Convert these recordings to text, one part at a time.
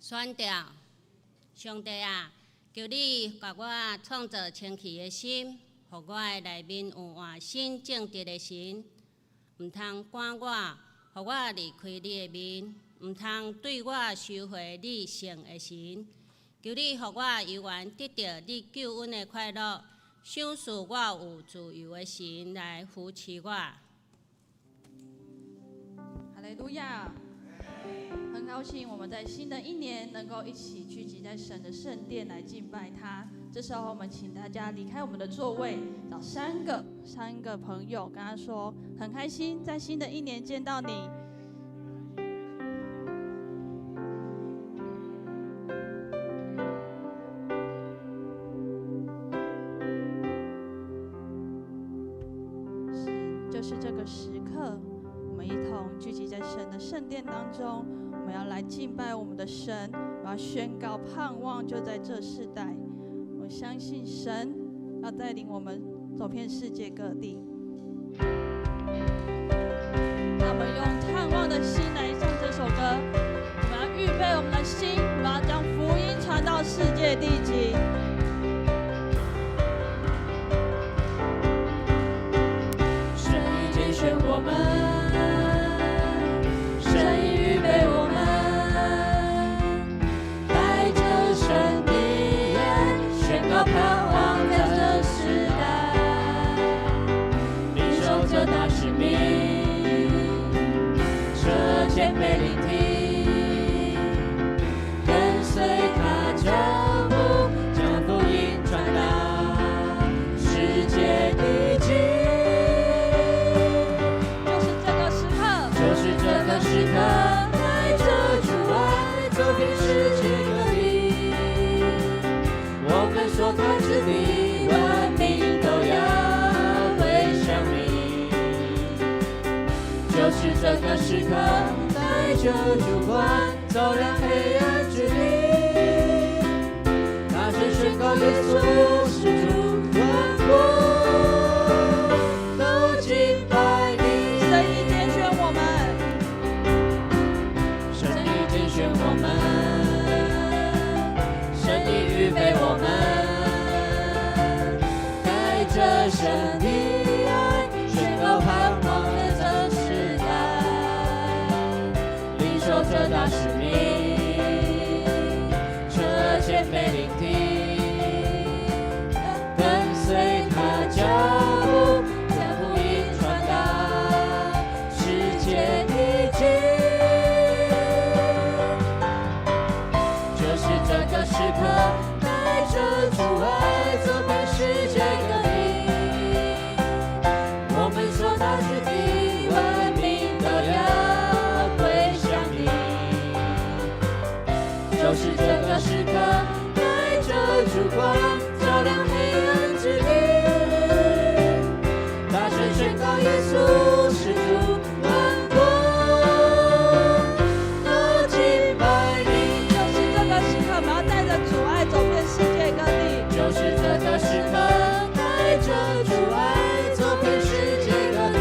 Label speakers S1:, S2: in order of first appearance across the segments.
S1: 宣調，上帝啊，求你共我創造清氣的心，予我的內面有換新正直的神。毋通趕我，予我離開你的面；毋通對我收回你聖的神。求你予我猶原得著你救恩的快樂，賞賜我有自由的神來扶持我。
S2: 哈利路亞！很高興我們在新的一年能夠一起聚集在神的聖殿來敬拜他。這時候，我們請大家離開我們的座位，找三個朋友，跟他說很開心在新的一年見到你。是，就是這個時刻，我們一同聚集在神的聖殿當中，我們要來敬拜我們的神，我要宣告盼望就在這世代。我相信神要帶領我們走遍世界各地。讓我們用盼望的心來唱這首歌。我們要預備我們的心，我們要將福音傳到世界地極。
S3: 神已揀選我們，神已預備我們，帶着神的愛，宣告盼望在這世代，領受這大使命，這謙卑聆聽，跟隨他腳步，將福音傳到世界地極。
S2: 就是這個時刻，
S3: 就是這個時刻，帶着主愛走遍世界各地。我們所踏之地，萬民都要歸向你。就是這個時刻，帶着主光照亮黑暗之地。大聲宣告耶穌是主，萬國都敬拜你。
S2: 神已揀選我們，
S3: 神已揀選我們，神已預備我們，帶着神的愛，宣告盼望在這世代，領受這大使命，這謙卑聆聽，跟隨他腳步，將福音傳到世界地極。就是這個時刻，帶着主愛走遍世界各地。我們所到之地，萬民都要歸向你。就是這個時刻，帶着主光照亮黑暗之地。大聲宣告耶穌是主，萬國都敬拜你。
S2: 就是這個時刻，我們要帶着主愛走遍世界各地。
S3: 就是這個時刻，帶着主愛走遍世界各地。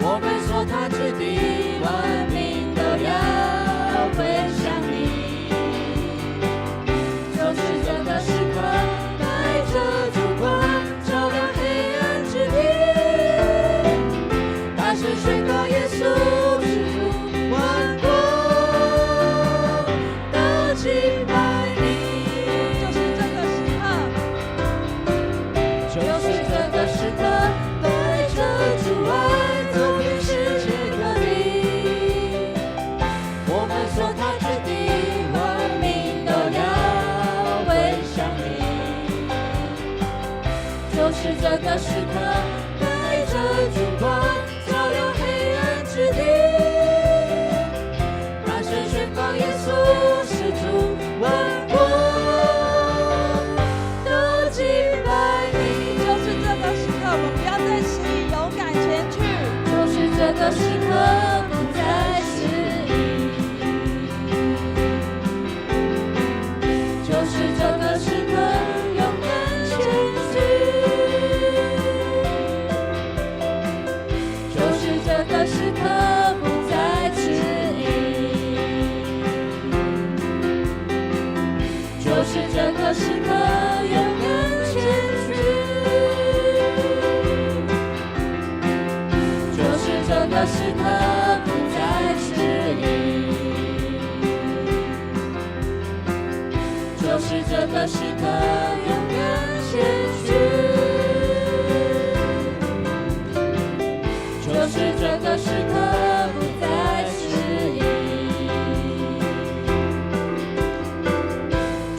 S3: 我們所踏之地，萬民都要歸向你。就是這個時刻，個時刻勇敢前去，就是這個時刻不再遲疑，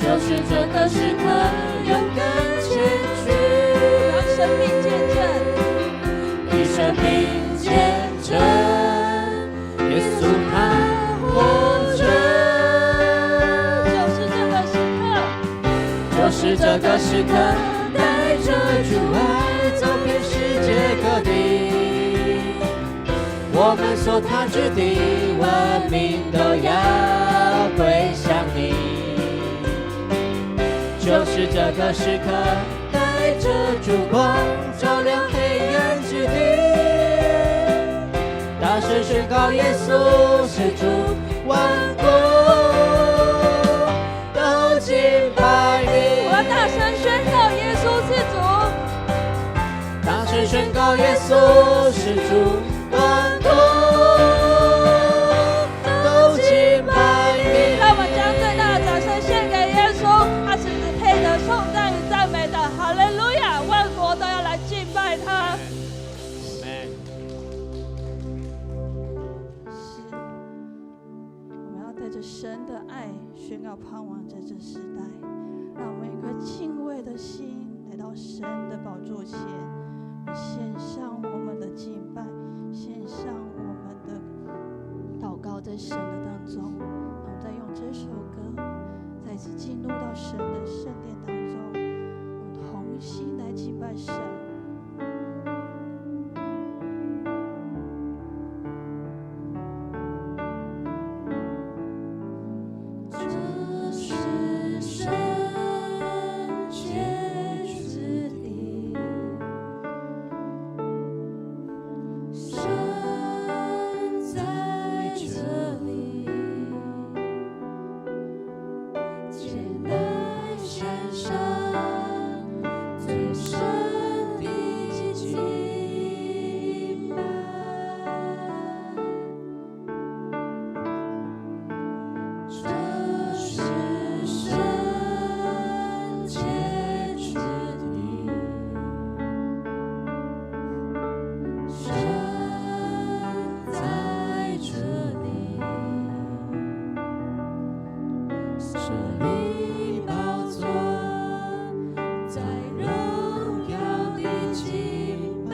S3: 就是這個時刻勇敢前去，
S2: 讓生命見證，
S3: 以生命見證，耶穌他活着，
S2: 就是這個時刻，
S3: 就是這個時刻，帶着主愛走遍世界各地，我們所踏之地，萬民都要歸向你。就是這個時刻，帶着燭光照亮黑暗之地，大聲宣告耶穌是主，萬國都敬拜你。
S2: 我要大聲宣告耶穌是主，
S3: 大聲宣告耶穌是主，萬國都敬拜你。
S2: 讓我們將最大的掌聲獻給耶穌，他是配得頌讚與讚美的。哈利路亞！萬國都要來敬拜他。
S3: 是，
S2: 我們要帶着神的愛宣告盼望，在這時代，讓我們一顆敬畏的心來到神的寶座前，獻上我們的敬拜，獻上我們的禱告，在神的當中。讓我們再用這首歌，再次進入到神的聖殿當中，我們同心來敬拜神。
S3: 這是聖潔之地，神在這裡，前來獻上最深的敬拜。這是聖潔之地，神在這裡，設立寶座，在榮耀的敬拜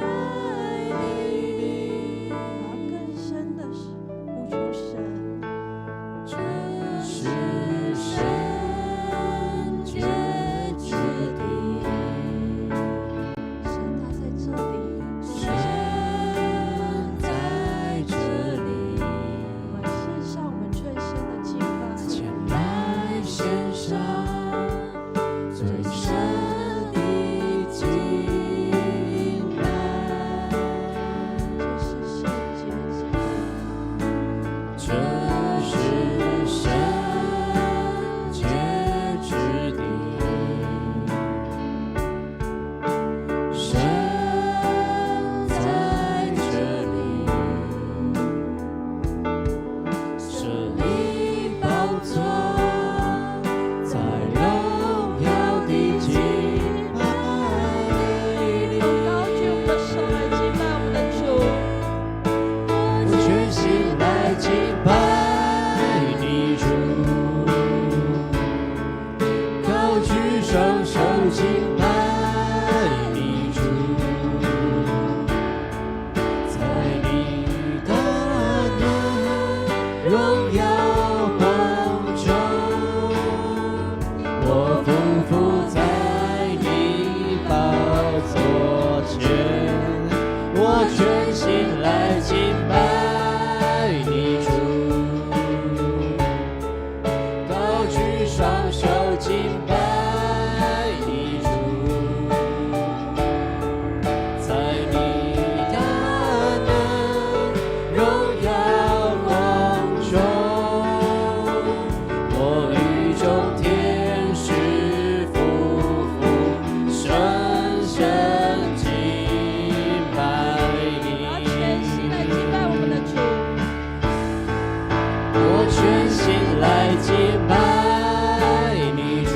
S3: 裡。
S2: 我要更深的呼求神。
S3: 這是聖潔之地，
S2: 神他在這裡，
S3: 神在這裡，
S2: 我們獻上我們最深的敬拜。
S3: 前來獻上最深的敬拜。
S2: 這是聖潔之地，
S3: 這是聖潔之地，神在這裡，設立寶座，在榮耀的敬拜裡。
S2: 高舉我們的手來敬拜我們的主。
S3: 我全心來敬拜你主，高舉雙手敬拜你主，在你大能榮耀光中，我俯伏在你寶座前，我全心來敬拜你主，高舉雙手敬拜你主，在你大能榮耀光中，我與眾天使俯伏深深敬拜你。
S2: 我要全心來敬拜我們的主。
S3: 我全心來敬拜你主，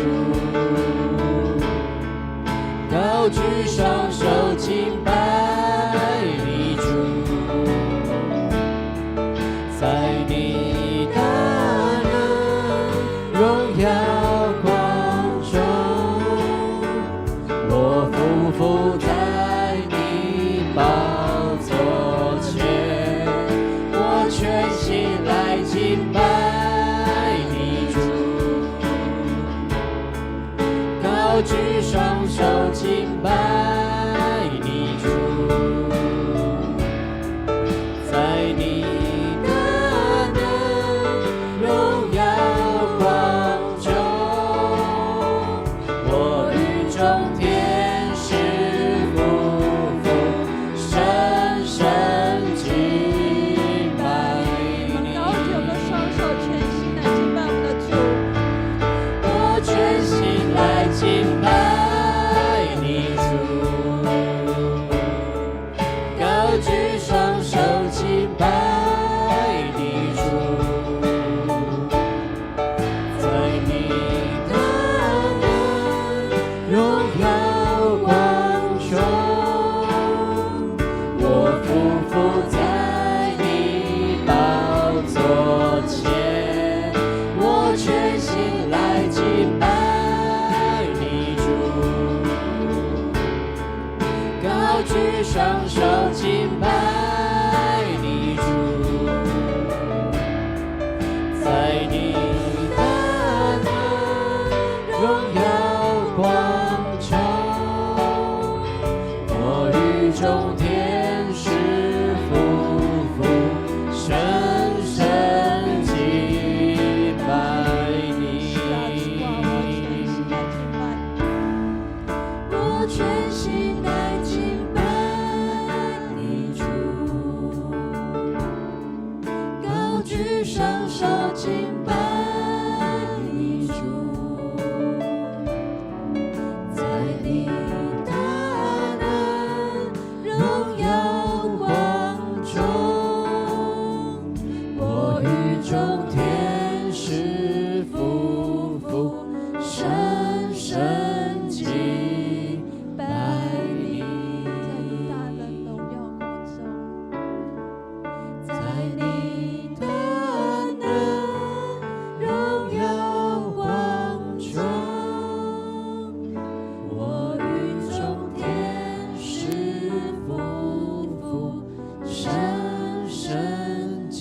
S3: 手敬拜你主，在你大能榮耀光中，我與眾天使俯伏，深深敬拜你。
S2: 是啊，主啊，我全心來敬拜，我全心來敬拜你主，高舉雙手敬拜你主，在你大能榮耀光中，
S3: 我與眾天使俯伏，深深敬拜你。
S2: 在你大能榮耀光中，在你大能榮耀光中，我與眾天使俯伏，
S3: 深深敬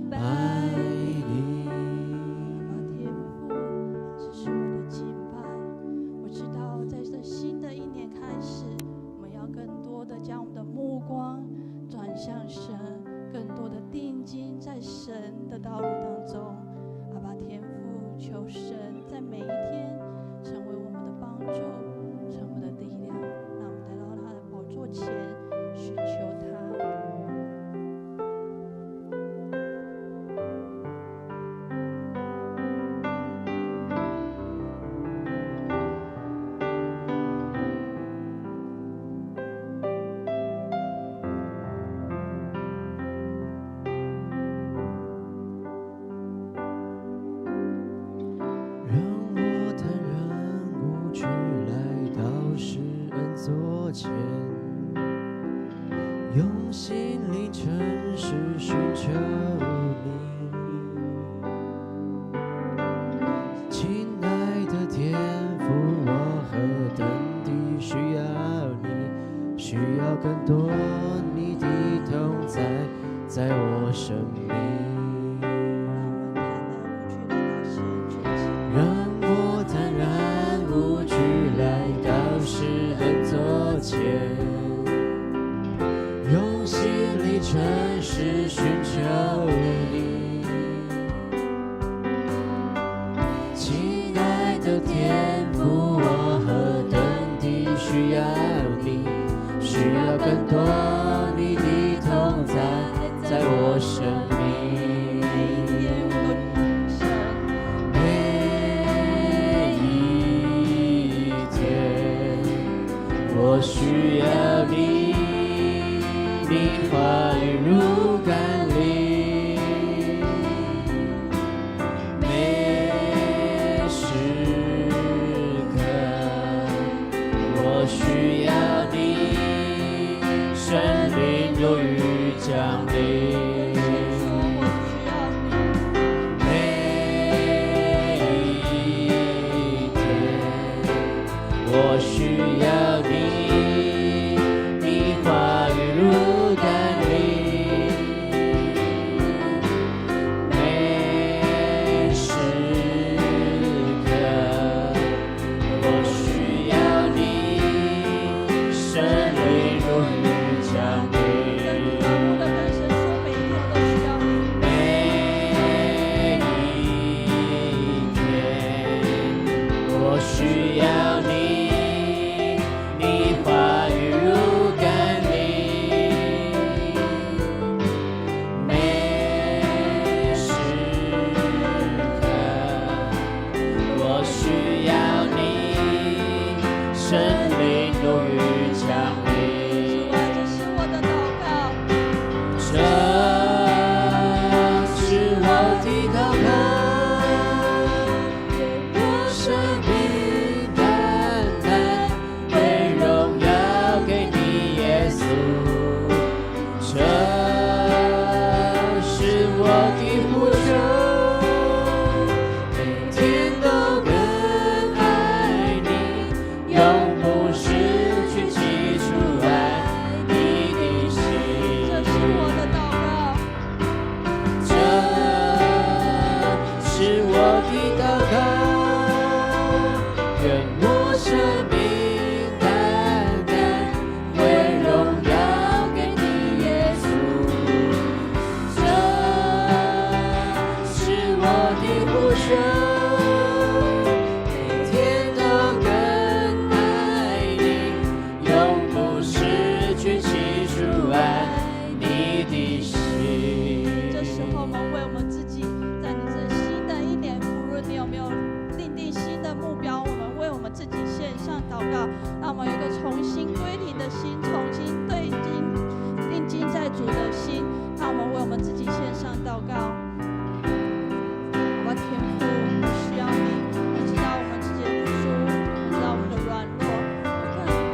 S3: 拜你。
S2: 阿爸天父，這是我的敬拜。我知道在這新的一年開始，我們要更多的將我們的目光轉向神，更多的定睛在神的道路當中。阿爸天父，求神在每一天成為我們的幫助，成為我們的力量。讓我們來到他的寶座前，尋求他。
S3: 讓我坦然無懼來到施恩座前，用心靈誠實尋求你。親愛的天父，我何等地需要你，需要更多你的同在，在我生命。
S2: 讓我們坦然無懼來到施恩座前，
S3: 讓我坦然無懼來到施恩座前，用心靈誠實尋求你。親愛的天父，我何等地需要你，需要更多你的同在，在我生命。
S2: 每一天我都神。
S3: 每一天，我需要你，你話語如甘霖。每時刻，我需要你，聖呼求，每天都更愛你，永不失去起初愛你的心。
S2: 這時候，我們為我們自己，在你這新的一年，無論你有沒有訂定新的目標，我們為我們自己獻上禱告，讓我們有一個重新歸零的心，重新對睛定睛在主的心。讓我們為我們自己獻上禱告。阿爸天父，我需要你，我知道我們自己的不足，我知道我們的軟弱，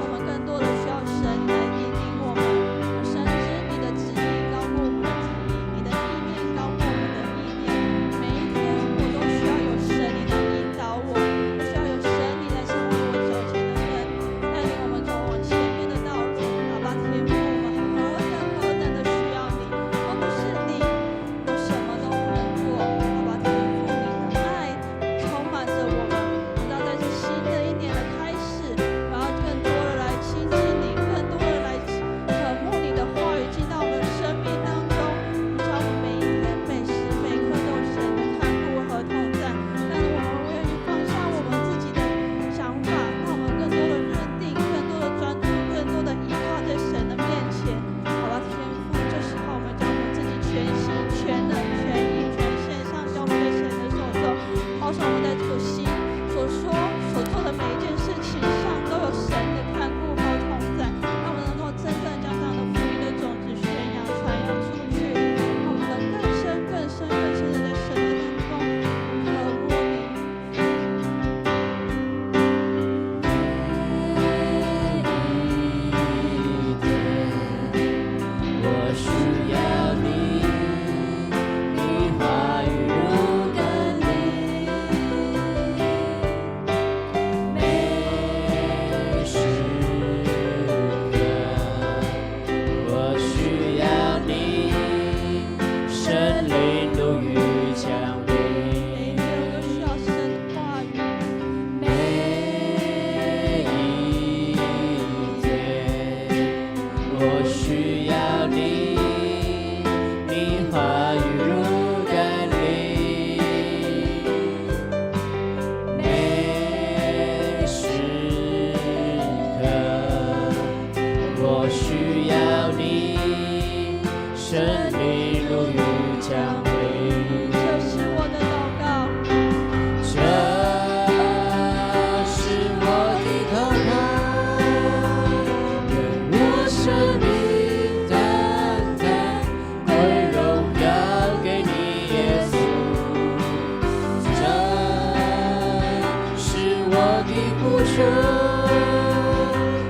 S2: 我們更多的需要神來引領我們。我深知你的旨意高過我們的旨意，你的意念高過我們的意念。每一天我都需要有神你來引導我，我需要有神你來成為我腳前的燈，帶領我們走往前面的道路。阿爸天父，我們何等何等的需要你，若不是你，我什麼都不能做。阿爸天父，你的愛充滿着我們，直到在這新的一年的開始，我要更多的來親近你，更多的來渴慕你的話語進到我們的生命當中。叫我們每一天每時每刻都有神的看顧和同在。但是我們願意放下我們自己的想法，讓我們更多的認定，更多的專注，更多的依靠在神的面前。好吧，天父，這時候我們將我們自己全心、全能、全意、全獻上，交付在神的手中，保守我們在這個心所說、所做的每一件事情上，都有神的看顧和同在，讓我們能夠真正將這樣的福音的種子宣揚、傳揚出去，讓我們能更深、更深、更深的在神的當中渴慕你。
S3: 每一天，我需要你，你話語如甘霖。每時刻，我需要你，聖靈如雨降
S2: 每一
S3: 臨。
S2: 天我都需要神的話語。
S3: 每一天，我需要你，你話語如甘霖。每時刻，我需要你，聖靈如雨降臨。
S2: 這是我的禱告。
S3: 這是我的禱告，願我生命單單歸榮耀給你，耶穌。這是我的呼求，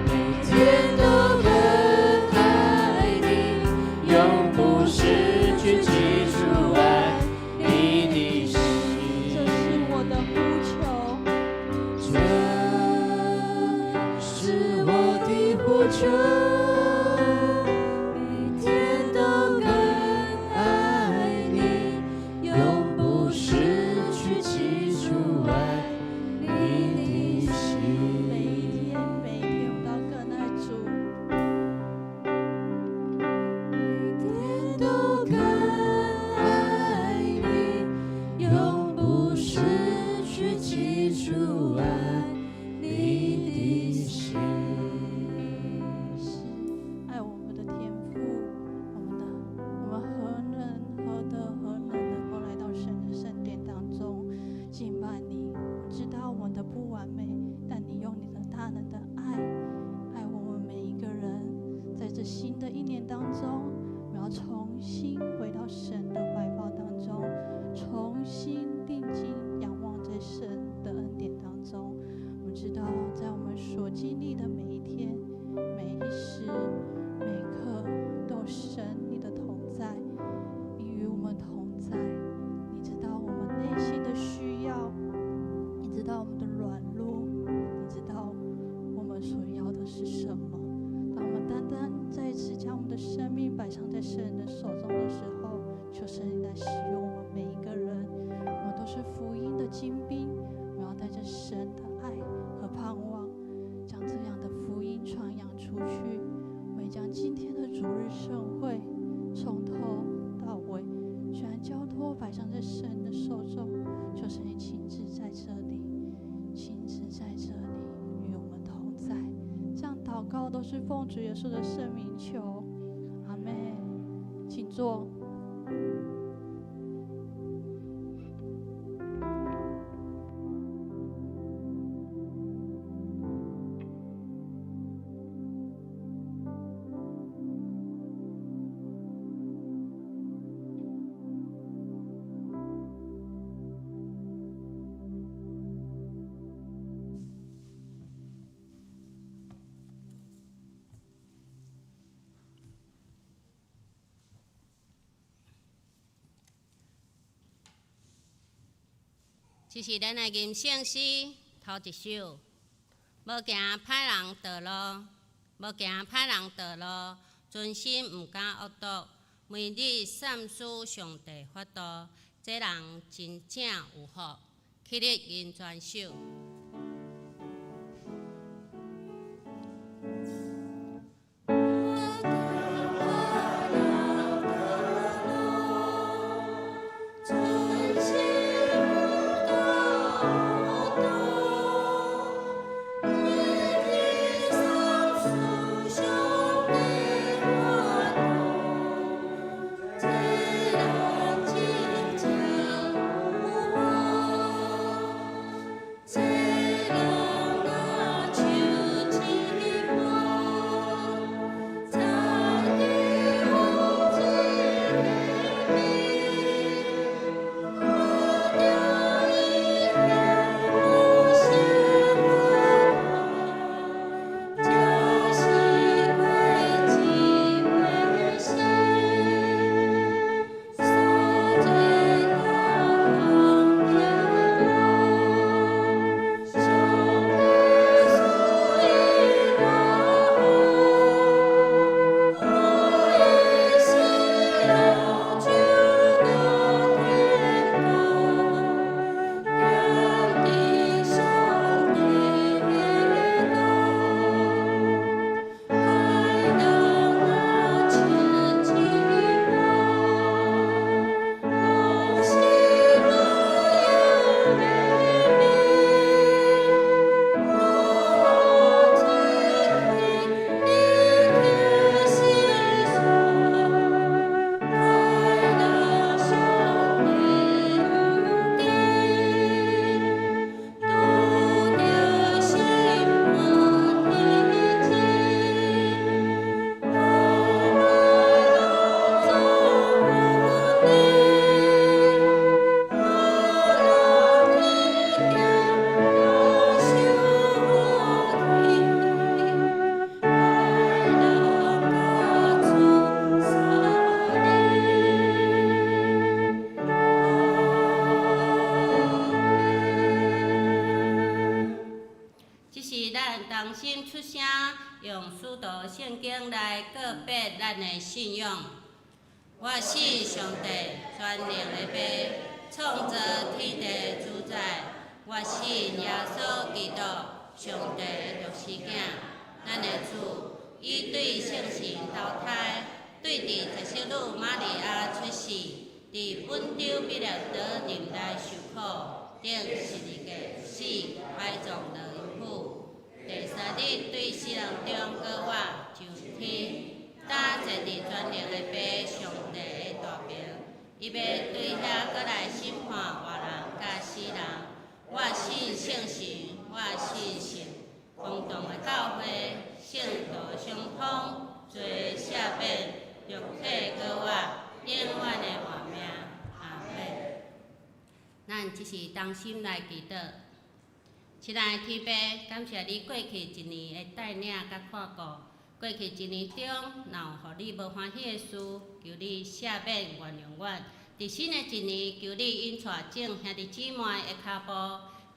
S3: 每天都更愛你，永不失去起初愛你的心。
S2: 這是我的呼求。
S3: 這是我的呼求，每天都更愛你，永不失去起初愛你的心。
S2: 每一天，每一天，我都要更愛主。
S3: 每天都更愛你，永不失去起初愛你的心。
S2: 是愛我們的天父，我們何能何德何能能夠來到神的聖殿當中敬拜你？我知道我們的不完美，但你用你的大能的愛愛我們每一個人。在這新的一年當中，我們要重新回到神的懷抱當中，重新定睛仰望在神的恩典當中。我們知道，在我們所經歷的每一天、每一時、每刻，都有神你的同在，你與我們同在。你知道我們內心的需要，你知道我們的軟弱，你知道我們所要的是什麼。當我們單單再一次將我們的生命擺上在神的手中的時候，求神你來使用我們每一個人。我們都是福音的精兵，我們要帶着神的愛和盼望，將這樣的福音傳揚出去。我們將今天的主日聖會從頭到尾，全然交託擺上在神的手中。求告都是奉主耶穌的聖名求，阿們。請坐。
S1: 這是咱的吟聖詩頭一首，無行歹人道路，無行歹人道路，存心毋敢惡毒，每日散思上帝法度，這人真正有福，起立吟全首。聖經來告別咱的信仰。我信上帝全能的父，創造天地主宰。我信耶穌基督，上帝的獨生囝，咱的主，伊對聖神投胎，對佇十聖女瑪利亞出世，佇本丟彼拉多忍耐受苦，釘十字架死，埋葬落陰府。第三日對死人中復活上天，搭坐佇全能的父上帝的大爿，伊欲對遐閣來審判活人佮死人。我信聖神，我信聖公同的教會，聖徒相通，罪赦免，肉體閣活，永遠的活命。阿們。咱這是同心來祈禱。親愛的天父，感謝你過去一年的帶領佮看顧。過去一年中，若有予你無歡喜的事，求你赦免原諒阮。佇新的一年，求你引帶眾兄弟姊妹的跤步，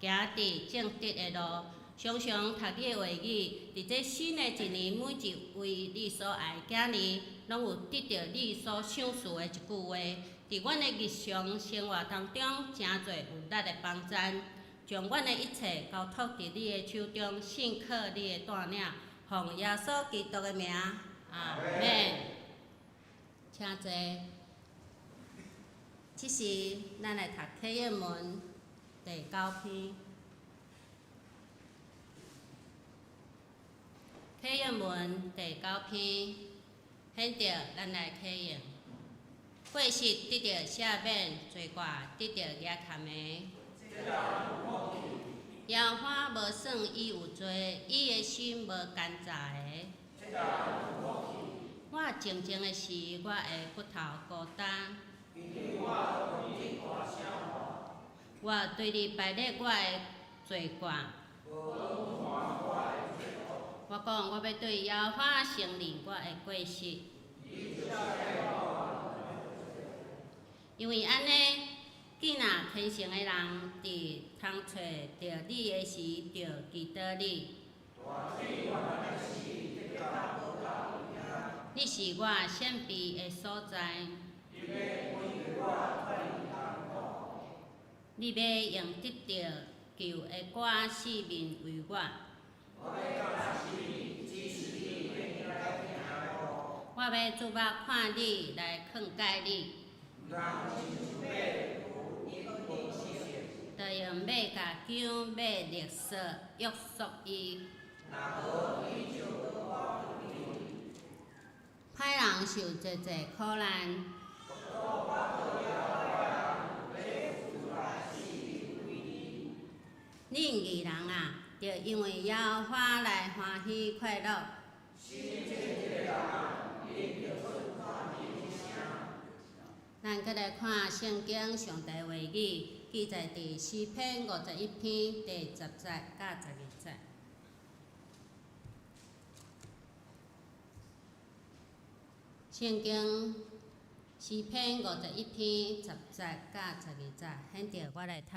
S1: 行佇正直的路，常常讀你的話語。佇這新的一年，每一位你所愛的囝兒，攏有得著你所賞賜的一句話。佇阮的日常生活當中，誠濟有力的幫贊。將阮的一切交託佇你的手中，信靠你的帶領，奉耶穌基督的名，阿們。請坐。這時，咱來讀啟應文第九篇。啟應文第九篇，現著咱來啟應。過失得著赦免，罪過得著額含的。耶和華無算伊有罪，伊的心無奸詐的。我靜靜的時，我的骨頭孤單。我對你白列我的罪過。我講，我欲對耶和華承認我的過失。因為按呢，見若虔誠的人佇通揣著你的時，就祈禱你。你是我閃避的所在。你欲用得著救的歌四面圍我。我欲注目看你，來勸戒你。著用馬共韁，欲勒索約束伊。歹人受濟濟苦難。恁義人啊，著因為耶和華來歡喜快樂。咱閣來看聖經上帝話語，記載佇詩篇51篇第10節佮12節。聖經詩篇51篇10節佮12節，現著我來讀。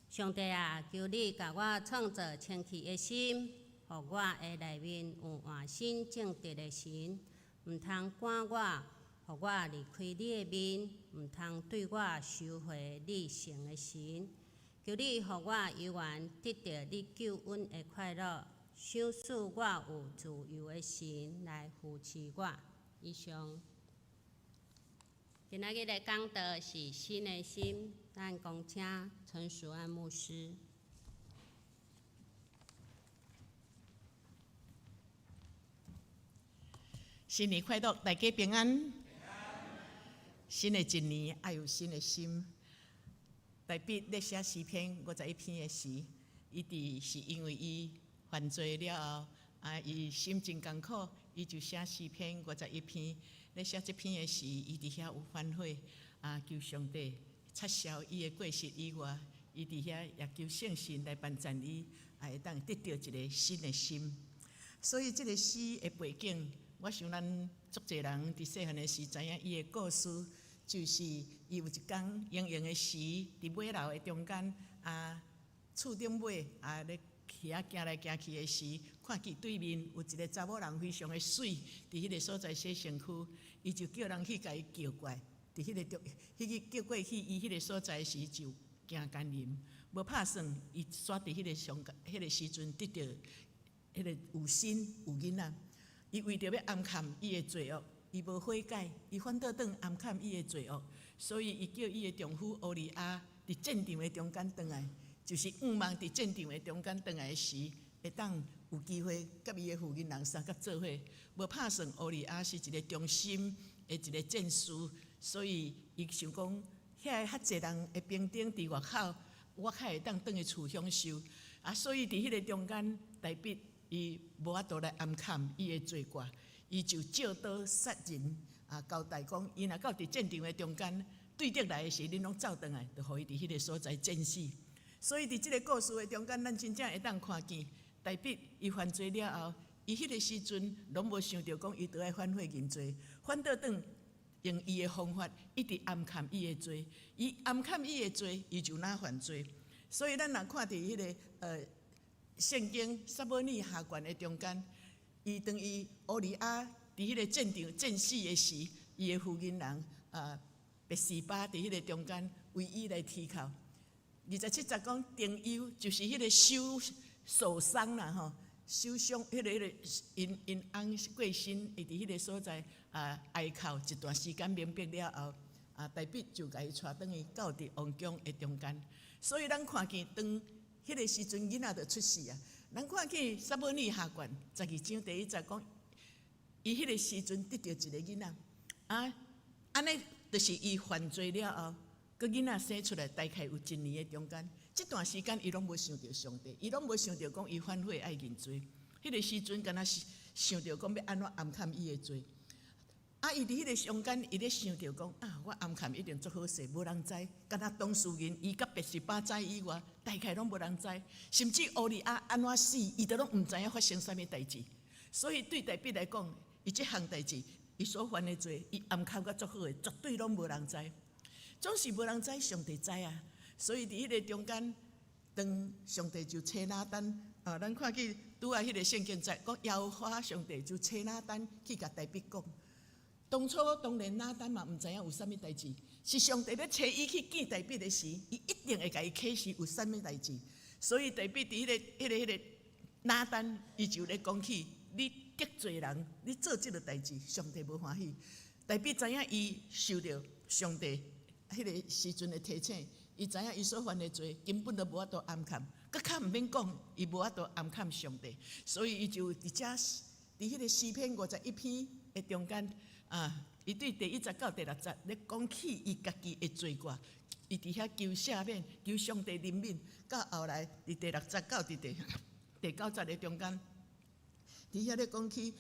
S1: 上帝啊，求你共我創造清氣的心，予我的內面有換新正直的神，毋通趕我，予我離開你的面，毋通對我收回你聖的神。求你予我猶原得著你救恩的快樂，賞賜我有自由的神來扶持我。以上。今仔日的講道是新的心，咱恭請陳淑安牧師。
S4: 新年快樂，大家平安。新的一年愛有新的心。大衛咧寫詩篇51篇的時，伊佇是因為伊犯罪了後，啊，伊心真艱苦，伊就寫詩篇五十一篇。咧寫這篇的時，伊佇遐有反悔，啊，求上帝擦消伊的過失以外，伊佇遐也求聖神來幫贊伊，也會當得著一个新的心。所以這个詩的背景，我想咱足濟人佇細漢的時知影伊的故事，就是伊有一工閒閒的時，佇尾樓的中間啊，厝頂尾啊咧遐行來行去的時，看見對面有一个查某人非常的媠，佇彼个所在洗身軀，伊就叫人去共伊叫過來。佇彼个中，彼个叫過去伊彼个所在時就行姦淫，無拍算，伊煞佇彼个上，彼个時陣得著彼个有身有囡仔。伊為著欲掩藏伊的罪惡，伊無悔改，伊反倒轉掩藏伊的罪惡，所以伊叫伊的丈夫烏利亞佇戰場的中間轉來，就是向望佇戰場的中間轉來的時，會當有機會佮伊的婦人人相佮做伙。無拍算烏利亞是一个忠心的一个戰士，所以伊想講，遐個較濟人的兵丁佇外口，我較會當轉去厝享受。啊，所以佇彼个中間，大衛伊無法度來掩藏伊的罪過，伊就借刀殺人啊，交代講，伊若到佇戰場的中間對敵來的時，恁攏走轉來，就予伊佇彼个所在戰死。所以佇這个故事的中間，咱真正會當看見，大衛伊犯罪了後，伊彼个時陣攏無想著講伊著愛反悔認罪，反倒轉用伊的方法一直掩藏伊的罪，伊掩藏伊的罪，伊就若犯罪。所以咱若看佇彼个聖經撒母耳下卷的中間，伊當伊烏利亞佇彼个戰場戰死的時，伊的婦人人啊拔示巴佇彼个中間為伊來啼哭。27節講丁憂就是彼個受受傷啦吼，受傷彼个彼个𪜶𪜶翁過身，伊佇彼个所在啊哀哭一段時間明白了後，啊大衛就共伊帶轉去到佇王宮的中間。所以咱看見當彼个時陣囡仔就出世啊，咱看見撒母耳下卷12章第1節講，伊彼個時陣得著一个囡仔，啊，按呢就是伊犯罪了後，閣囡仔生出來，大概有一年的中間，這段時間伊攏無想著上帝，伊攏無想著講伊反悔愛認罪。彼個時陣敢若是想著講欲按怎掩藏伊的罪。啊！伊佇彼个中間，伊咧想著講啊，我掩藏一定足好勢，無人知。敢若當事人，伊佮拔示巴知以外，大概攏無人知。甚至烏利亞按怎死，伊都攏毋知影發生啥物代誌。所以對大衛來講，伊這項代誌，伊所犯的罪，伊掩藏甲足好的，絕對攏無人知。總是無人知，上帝知啊。所以佇彼個中間，當上帝就差拿單啊，咱看見拄仔彼個聖經節講，耶和華上帝就差拿單去共大衛講。當初當然拿單嘛，毋知影有啥物代誌，是上帝欲差伊去見大衛的時，伊一定會共伊啟示有啥物代誌。所以大衛佇彼個拿單，伊就咧講起，你得罪人，你做這个代誌，上帝無歡喜。大衛知影伊受著上帝彼个時陣的提醒，伊知影伊所犯的罪根本都無法度掩藏，閣較毋免講，伊無法度掩藏上帝，所以伊就佇遮佇彼個詩篇51篇的中間。啊！伊對第1節到第6節咧講起伊家己的罪過，伊佇遐求赦免，求上帝憐憫。到後來，佇第6節到佇第9節的中間，佇遐咧講起，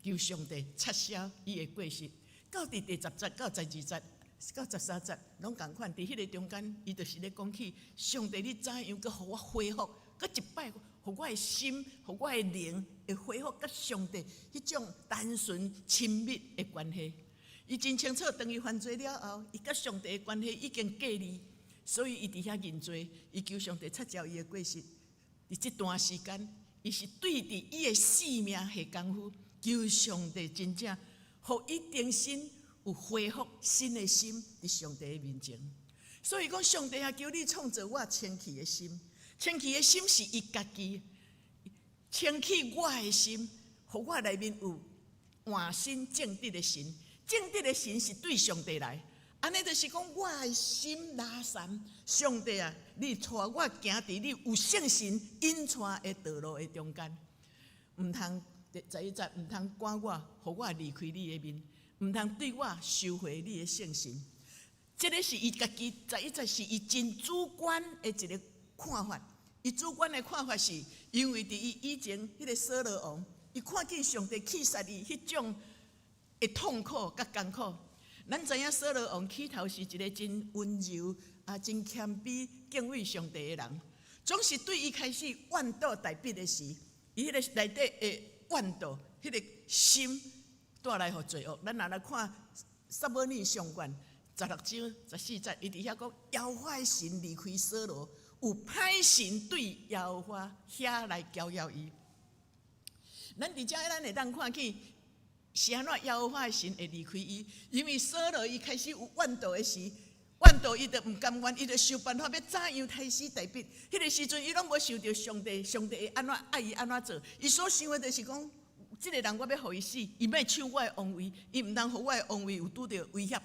S4: 求上帝擦消伊的過失。到佇第10節到12節到13節，攏仝款。佇彼個中間，伊就是咧講起上帝，你怎樣閣予我恢復，閣一擺，予我的心，予我的靈會恢復佮上帝彼種單純親密的關係。伊真清楚，當伊犯罪了後，伊佮上帝的關係已經隔離，所以伊佇遐認罪，伊求上帝擦掉伊的過失。佇這段時間，伊是對佇伊的性命下功夫，求上帝真正予伊重新有恢復新的心佇上帝的面前。所以講，上帝啊，求你創造我清氣的心。清氣的心是伊家己，清氣我的心，予我內面有換新正直的神。正直的神是對上帝來，按呢就是講我的心拉攏，上帝啊，你帶我行佇你有聖神引帶的道路的中間，毋通11節，毋通趕我，予我離開你的面，毋通對我收回你的聖神。這个是伊家己11節是伊真主觀的一个看法。伊主觀的看法是，因為佇伊以前彼个掃羅王，伊看見上帝棄殺伊彼種的痛苦佮艱苦。咱知影掃羅王起頭是一个真溫柔啊、真謙卑、敬畏上帝的人，總是對伊開始怨妒大衛的時，伊彼个內底的怨妒，彼个心帶來予罪惡。咱若來看撒母耳上卷16章14節，伊佇遐講，耶和華的神離開掃羅，有歹神對耶和華遐來攪擾伊。咱佇遮咱會當看見是按怎耶和華的神會離開伊，因為掃羅伊開始有怨妒的時，怨妒伊就毋甘願，伊就想辦法欲怎樣刣死大衛。彼个時陣伊攏無想著上帝，上帝會按怎愛伊按怎做，伊所想的就是講，這个人我欲予伊死，伊欲搶我的王位，伊毋通予我的王位有拄著威脅。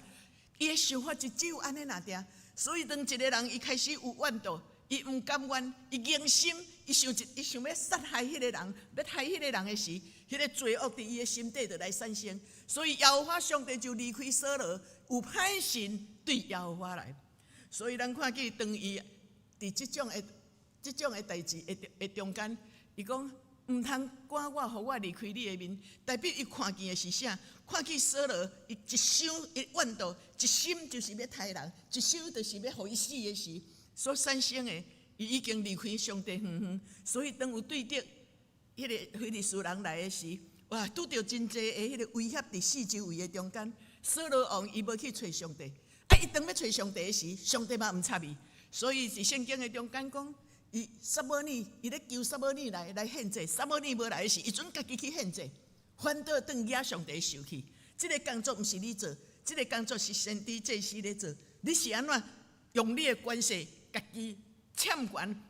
S4: 伊的想法就只有按呢爾爾，所以當一个人伊開始有怨妒，伊毋甘願，伊硬心，伊想欲殺害彼个人，欲害彼个人的時，彼个罪惡佇伊的心底就來產生。所以耶和華上帝就離開掃羅，有歹神對耶和華來。所以咱看見當伊佇這種的代誌的中間，伊講毋通趕我，予我離開你的面。代表伊看見的是啥？看見掃羅，伊一想伊怨妒，一心就是欲刣人，一想就是欲予伊死的時，所產生的，伊已經離開上帝遠遠。所以當有對著彼个非利士人來的時，哇，拄著真濟的彼个威脅佇四周圍的中間，掃羅王伊無去揣上帝，啊，伊當欲揣上帝的時，上帝嘛毋插伊。所以佇聖經的中間講，伊撒母耳，伊咧求撒母耳來獻祭，撒母耳無來的時，伊準家己去獻祭，反倒轉惹上帝受氣。這个工作毋是你做，這个工作是先知祭司咧做。你是按怎用你的權勢，家己僭權，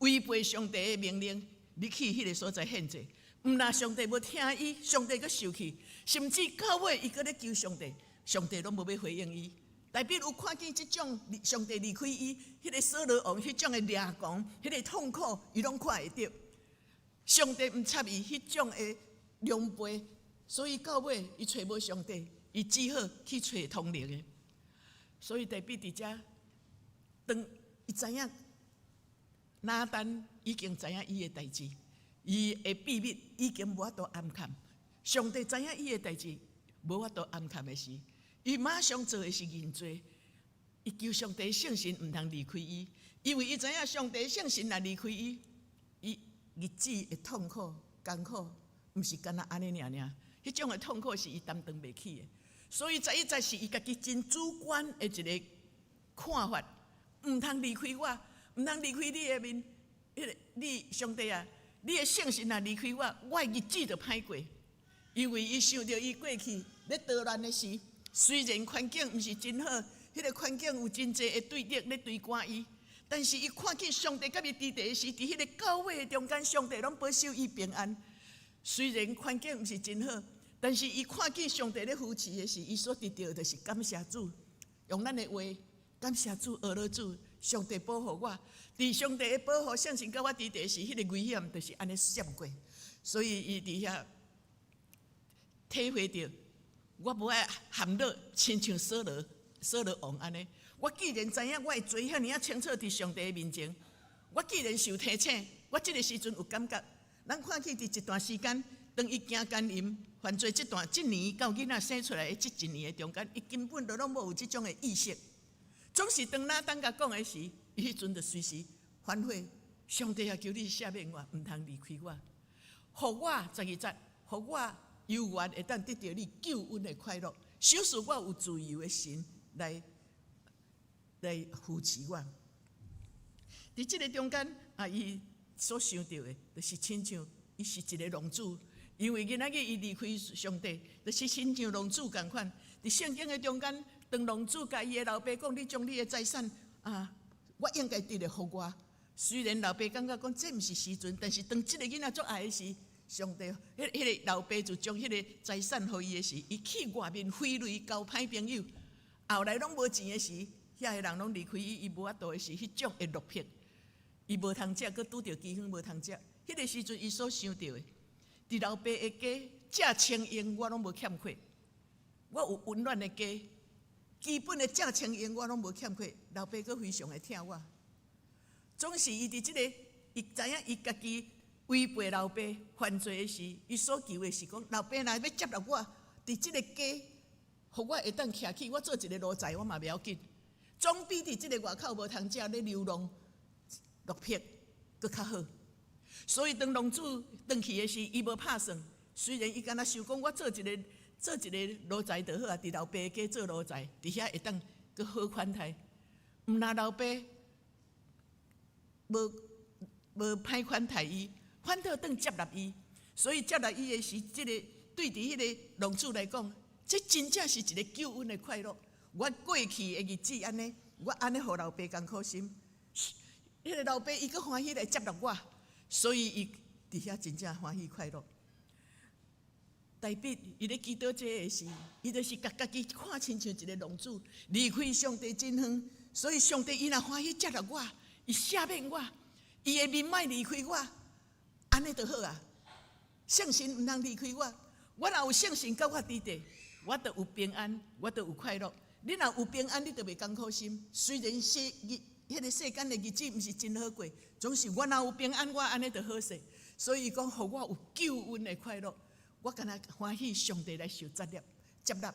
S4: 違背上帝的命令，你去彼个所在獻祭？毋但上帝無聽伊，上帝閣受氣，甚至到尾伊閣咧求上帝，上帝攏無欲回應伊。代表有看見這種上帝離開伊，彼个掃羅王彼種的掠狂，彼个痛苦，伊攏看會著。上帝毋插伊彼種的狼狽，所以到尾伊揣無上帝，伊只好去揣通靈的。所以大衛佇遮，當伊知影拿單已經知影伊的代誌，伊的秘密已經無法度掩藏。上帝知影伊的代誌無法度掩藏的時，伊馬上做的是認罪。伊求上帝聖神毋通離開伊，因為伊知影上帝聖神若離開伊，伊日子會痛苦艱苦，毋是干焦按呢爾爾，彼種的痛苦是伊擔當袂起的。所以11節是伊家己真主觀的一個看法，毋通離開我，毋通離開你的面。彼個你上帝啊，你的聖神若離開我，我的日子就歹過。因為伊想著伊過去咧逃難的時，雖然環境毋是真好，彼個環境有真濟的對敵咧追趕伊，但是伊看見上帝佮伊佇佇的時，佇彼個教會的中間，上帝攏保守伊平安。雖然環境毋是真好，但是伊看見上帝咧扶持的時，伊所得著的就是感謝主。用咱的話，感謝主，阿羅主，上帝保護我。佇上帝的保護，相信佮我佇佇時，彼個危險就是按呢閃過。所以伊佇遐體會著，我無愛陷落，親像掃羅、掃羅王按呢。我既然知影我的罪遐爾仔清楚佇上帝的面前，我既然受提醒，我這個時陣有感覺。咱看見佇一段時間，當伊行姦淫犯罪這段這年到囡仔生出來的這一年的中間，伊根本就攏無有這種的意識。總是當拿單共講的時，伊彼陣就隨時反悔。上帝啊，求你赦免我，毋通離開我，予我12節，予我猶原會當得著你救恩的快樂，賞賜我有自由的心來扶持我。佇這個中間啊，伊所想著的，就是親像伊是一個浪子，因為囡仔伊離開上帝，就是親像浪子仝款。佇聖經的中間，當浪子共伊的老爸講：“你將你的財產啊，我應該得的予我。”雖然老爸感覺講這毋是時陣，但是當這個囡仔足愛的時，上帝，彼個老爸就將彼個財產予伊的時，伊去外面揮淚交歹朋友，後來攏無錢的時，遐个人攏離開伊，伊無法度的時，彼種的落魄，伊無通食，閣拄著饑荒無通食。彼個時陣，伊所想著的，佇老爸的家食穿用我攏無欠缺，我有溫暖的家，基本的食穿用我攏無欠缺，老爸閣非常的疼我。總是伊佇這個，伊知影伊家己違背老爸犯罪的時，伊所求的是講，老爸若欲接納我，佇這個家，予我會當徛起，我做一個奴才我嘛袂要緊，總比佇這個外口無通食咧流浪落魄閣較好。所以當浪子轉去的時，伊無拍算。雖然伊敢若想講，我做一個奴才就好啊，佇老爸家做奴才，佇遐會當閣好款待。毋但老爸無歹款待伊，反倒轉接納伊。所以接納伊的時，這個對佇彼個浪子來講，這真正是一個救恩的快樂。我過去的日子按呢，我按呢予老爸艱苦心，彼個老爸伊閣歡喜來接納我，所以伊佇遐真正歡喜快樂。大衛伊咧祈禱這个時，伊就是共家己看親像一個浪子，離開上帝真遠，所以上帝伊若歡喜接納我，伊赦免我，伊的面莫離開我，按呢就好啊。聖神毋通離開我，我若有聖神佮我佇佇，我就有平安，我就有快樂。你若有平安，你就袂艱苦心。雖然世日彼個世間的日子毋是真好過，總是我若有平安，我按呢就好勢。所以伊講，予我有救恩的快樂，我敢若歡喜上帝來受接納，接納。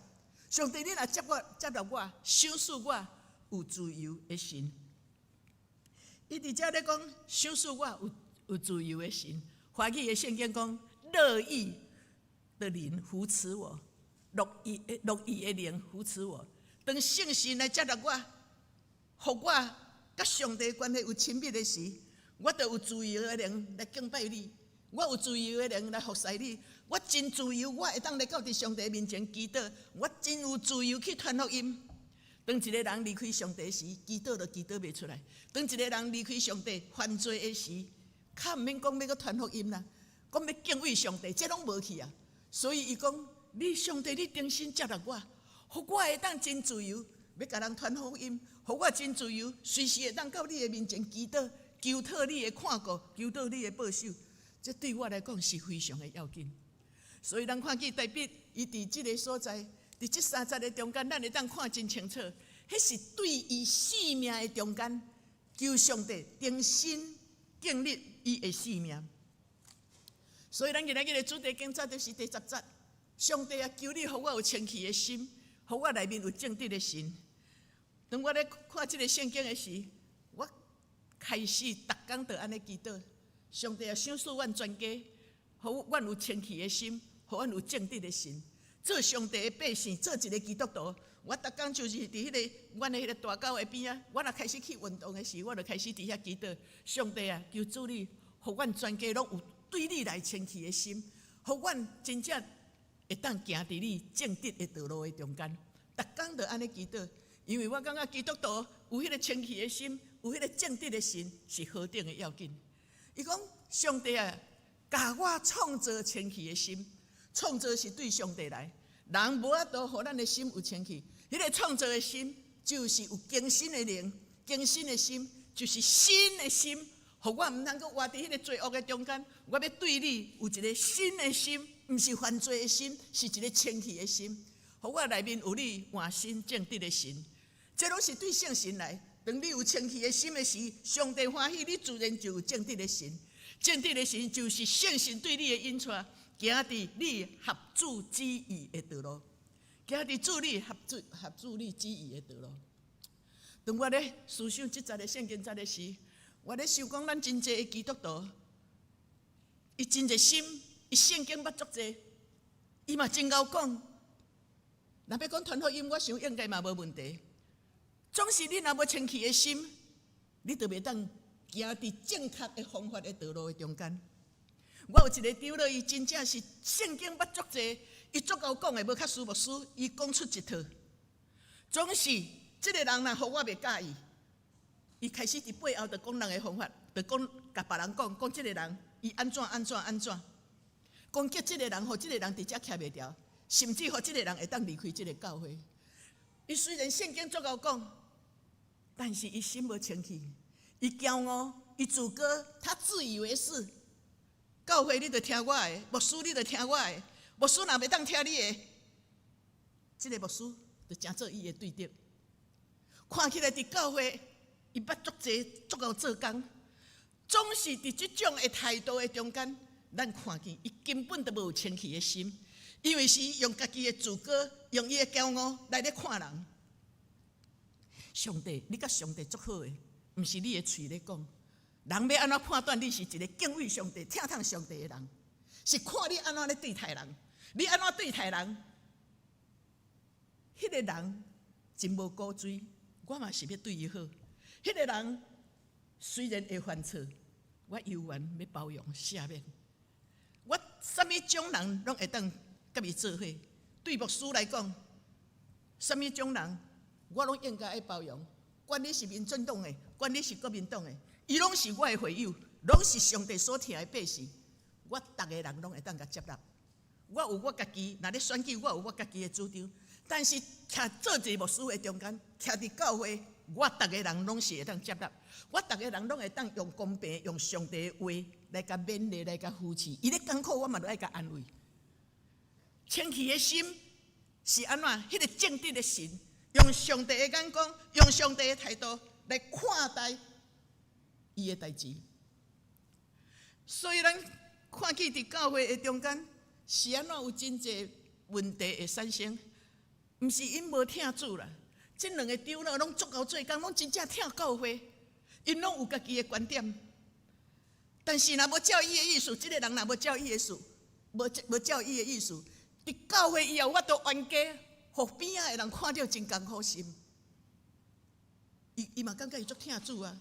S4: 上帝，你若接我，接納我，賞賜我有自由的心。伊佇遮咧講，賞賜我有自由的心。華語的聖經講，樂意的靈扶持我，樂意的靈扶持我。當聖神來接納我，予我佮上帝關係有親密的時，我就有自由的靈來敬拜你。我有自由的靈來服侍你。我真自由，我會當來到佇上帝面前祈禱。我真有自由去傳福音。當一個人離開上帝時，祈禱就祈禱袂出來。當一個人離開上帝犯罪的時，較毋免講欲閣傳福音啦，講欲敬畏上帝，這攏無去啊。所以伊講，你上帝，你重新接納我，予我會當真自由，欲共人傳福音，予我真自由，隨時會當到你的面前祈禱，求討你的看顧，求討你的保守。這對我來講是非常的要緊。所以咱看見大衛伊佇這个所在，佇這三節的中間，咱會當看真清楚，彼是對伊性命的中間，求上帝重新建立伊的性命。所以咱今仔日的主題經節就是第十節，上帝啊，求你予我有清氣的心，予我內面有正直的神。當我咧看這个聖經的時，我開始逐工就按呢祈禱，上帝啊，賞賜阮全家，予阮有清氣的心，予阮有正直的神，做上帝的百姓，做一个基督徒。我逐工就是佇彼个阮的彼个大狗的邊仔，我若開始去運動的時，我就開始佇遐祈禱，上帝啊，求主你，予阮全家攏有對你來清氣的心，予阮真正會當行佇你正直的道路的中間。逐工就按呢祈禱，因為我感覺基督徒有彼个清氣的心，有彼个正直的神是何等的要緊。伊講上帝啊，共我創造清氣的心，創造是對上帝來，人無法度予咱的心有清氣。彼个創造的心就是有更新的靈，更新的心就是新的心，予我毋通閣活佇彼个罪惡的中間。我欲對你有一个新的心，毋是犯罪的心，是一个清氣的心。予我內面有你換新正直的神，這攏是對聖神來。當你有清氣的心的時，上帝歡喜，你自然就有正直的神。正直的神就是聖神對你的引帶，行佇你合主旨意的道路，行佇主你合主合主你旨意的道路。當我咧思想這節的聖經節的時，我咧想講，咱真濟的基督徒，伊真熱心，伊聖經捌足濟，伊嘛真𠢕講。若欲講傳福音，我想應該嘛無問題。總是你若無清氣的心，你就袂當行佇正確的方法的道路的中間。我有一個長老，伊真正是聖經捌足濟，伊足𠢕講的，無較輸牧師，伊講出一套。總是這个人若予我袂佮意，伊開始佇背後就講人的方法，就講共別人講，講這个人伊按怎按怎按怎，攻擊這个人，予這个人佇遮徛袂牢，甚至予這个人會當離開這个教會。伊雖然聖經足𠢕講，但是伊心無清氣，伊驕傲，伊自高，他自以為是。教會你著聽我的，牧師你著聽我的，牧師若袂當聽你的，這个牧師就成做伊的對敵。看起來佇教會，伊捌足濟足𠢕做工，總是佇這種的態度的中間，咱看見伊根本就無有清氣的心，因為是用家己的自高，用伊的驕傲來咧看人。上帝，你佮上帝足好的，毋是你的喙咧講。人欲按怎判斷你是一个敬畏上帝、疼痛上帝的人，是看你按怎咧對待人。你按怎對待人，彼个人真無古錐，我嘛是欲對伊好。彼个人雖然會犯錯，我猶原欲包容赦免。我啥物種人攏會當佮伊做伙。對牧師來講，啥物種人我攏應該愛包容。管你是民進黨的，管你是國民黨的，伊攏是我的會友，攏是上帝所疼的百姓。我逐个人攏會當共接納。我有我家己，若咧選舉，我有我家己的主張。但是徛做一个牧師的中間，徛佇教會，我逐个人攏是會當接納。我逐个人攏會當用公平、用上帝的話來共勉勵、來共扶持。伊咧艱苦，我嘛著愛共安慰。清氣的心是按怎？彼个正直的神，用上帝的眼光，用上帝的態度來看待伊的代誌。所以咱看見佇教會的中間，是按怎有真濟問題會產生？毋是𪜶無疼主啦，這兩个長老攏足𠢕做工，攏真正疼教會，𪜶攏有家己的觀點。但是若無照伊的意思，這个人若無照伊的意思，無照伊的意思，佇教會伊也有法度冤家，予邊仔的人看著真艱苦心。伊嘛感覺伊足疼主啊，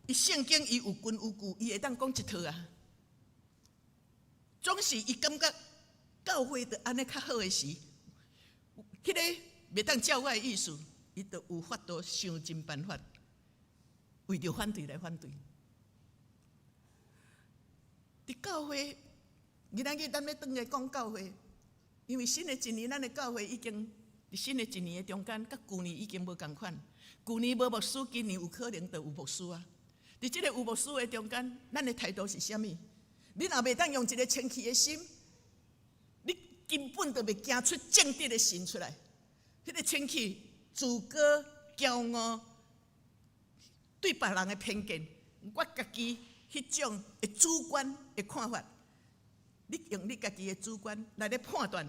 S4: 伊聖經伊有根有據，伊會當講一套啊。總是伊感覺教會著按呢較好的時，彼个袂當照我的意思，伊就有法度想盡辦法，為著反對來反對。佇教會，今仔日咱欲轉來講教會，因為新的一年，咱的教會已經佇新的一年的中間，佮舊年已經無仝款。舊年無牧師，今年有可能就有牧師啊。佇這个有牧師的中間，咱的態度是啥物？你若袂當用一个清氣的心，你根本就袂行出正直的神出來。彼個清氣、自高、驕傲，對別人的偏見，我家己彼種的主觀的看法，你用你家己的主觀來咧判斷，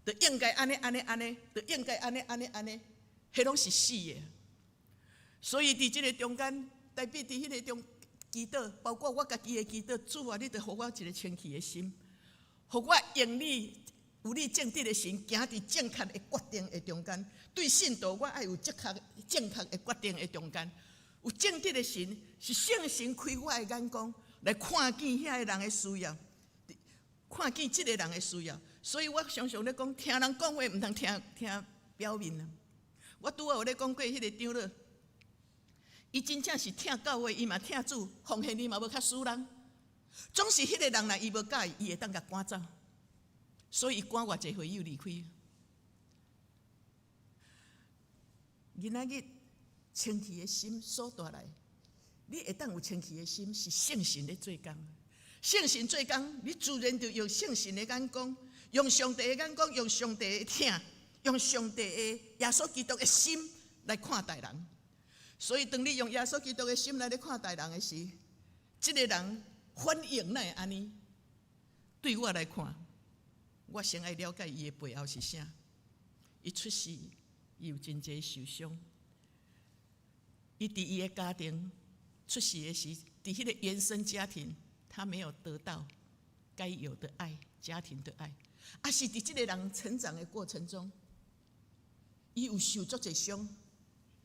S4: 就應該按呢按呢按呢，就應該按呢按呢按呢，彼攏是死的。所以佇這个中間，代表佇彼个中祈禱，包括我家己的祈禱，主啊，你著予我一个清氣的心，予我用你有你正直的神，行佇正確的決定的中間。對信徒，我愛有正確的決定的中間，有正直的神，是聖神開我的眼光，來看見遐个人的需要，看見這个人的需要。所以我常常咧講，聽人講話毋通聽聽表面啊。我拄仔有咧講過彼个長老，伊真正是疼教會，伊嘛疼主，奉獻伊嘛無較輸人。總是彼个人來，伊無佮意，伊會當共趕走。所以伊趕偌濟會友離開。今仔日清氣的心所帶來，你會當有清氣的心，是聖神咧做工。聖神做工，你自然就用聖神的眼光，用上帝的眼光，用上帝的疼，用上帝的耶穌基督的心來看待人。所以，當你用耶穌基督的心來咧看待人的時，這个人反應哪會按呢？對我來看，我先愛了解伊的背後是啥。伊出世，伊有真濟受傷。伊佇伊的家庭出世的時，佇彼个原生家庭，他沒有得到該有的愛，家庭的愛。啊，是佇這个人成長的過程中，伊有受足濟傷，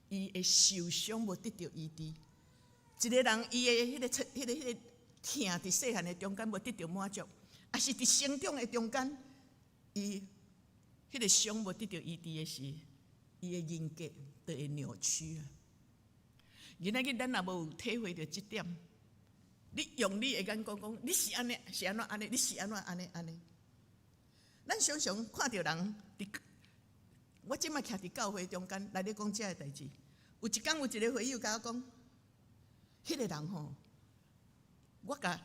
S4: 伊的受傷無得著醫治。一个人伊的彼个疼佇細漢的中間無得著滿足，啊是佇成長的中間，伊彼个傷無得著醫治的時，伊的人格就會扭曲啊。今仔日咱若無體會著這點，你用你的眼光講，你是按呢，是按怎按呢？你是按怎按呢按呢？咱常常看著人佇，我這擺徛佇教會中間來咧講這个代誌。有一工有一个會友共我講，彼个人吼，我共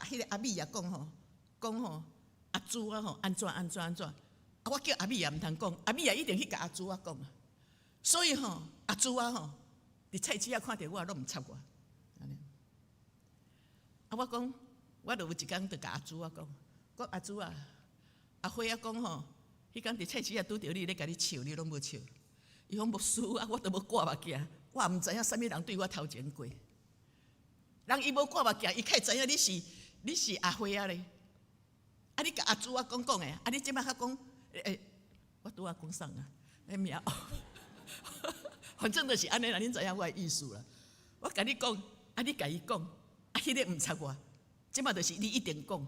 S4: 彼个阿美也講吼，講吼阿朱啊吼按怎按怎按怎，啊我叫阿美也毋通講，阿美也一定去共阿朱啊講啊。所以吼，阿朱啊吼，佇菜市仔看著我攏毋插我，按呢。啊我講，我就有一工就共阿朱啊講，講阿朱啊，阿輝啊講吼，彼工佇菜市仔拄著你咧共你笑，你攏無笑。伊講牧師啊，我都無掛目鏡，我也毋知影啥物人對我頭前過。人伊無掛目鏡，伊較會知影你是阿輝啊咧。啊，你共阿朱啊講講的，啊，你這擺較講，欸，我拄仔講啥啊？彼名，反正就是按呢啦，恁知影我的意思啦。我共你講，啊，你共伊講，啊，彼个毋插我，這擺就是你一定講，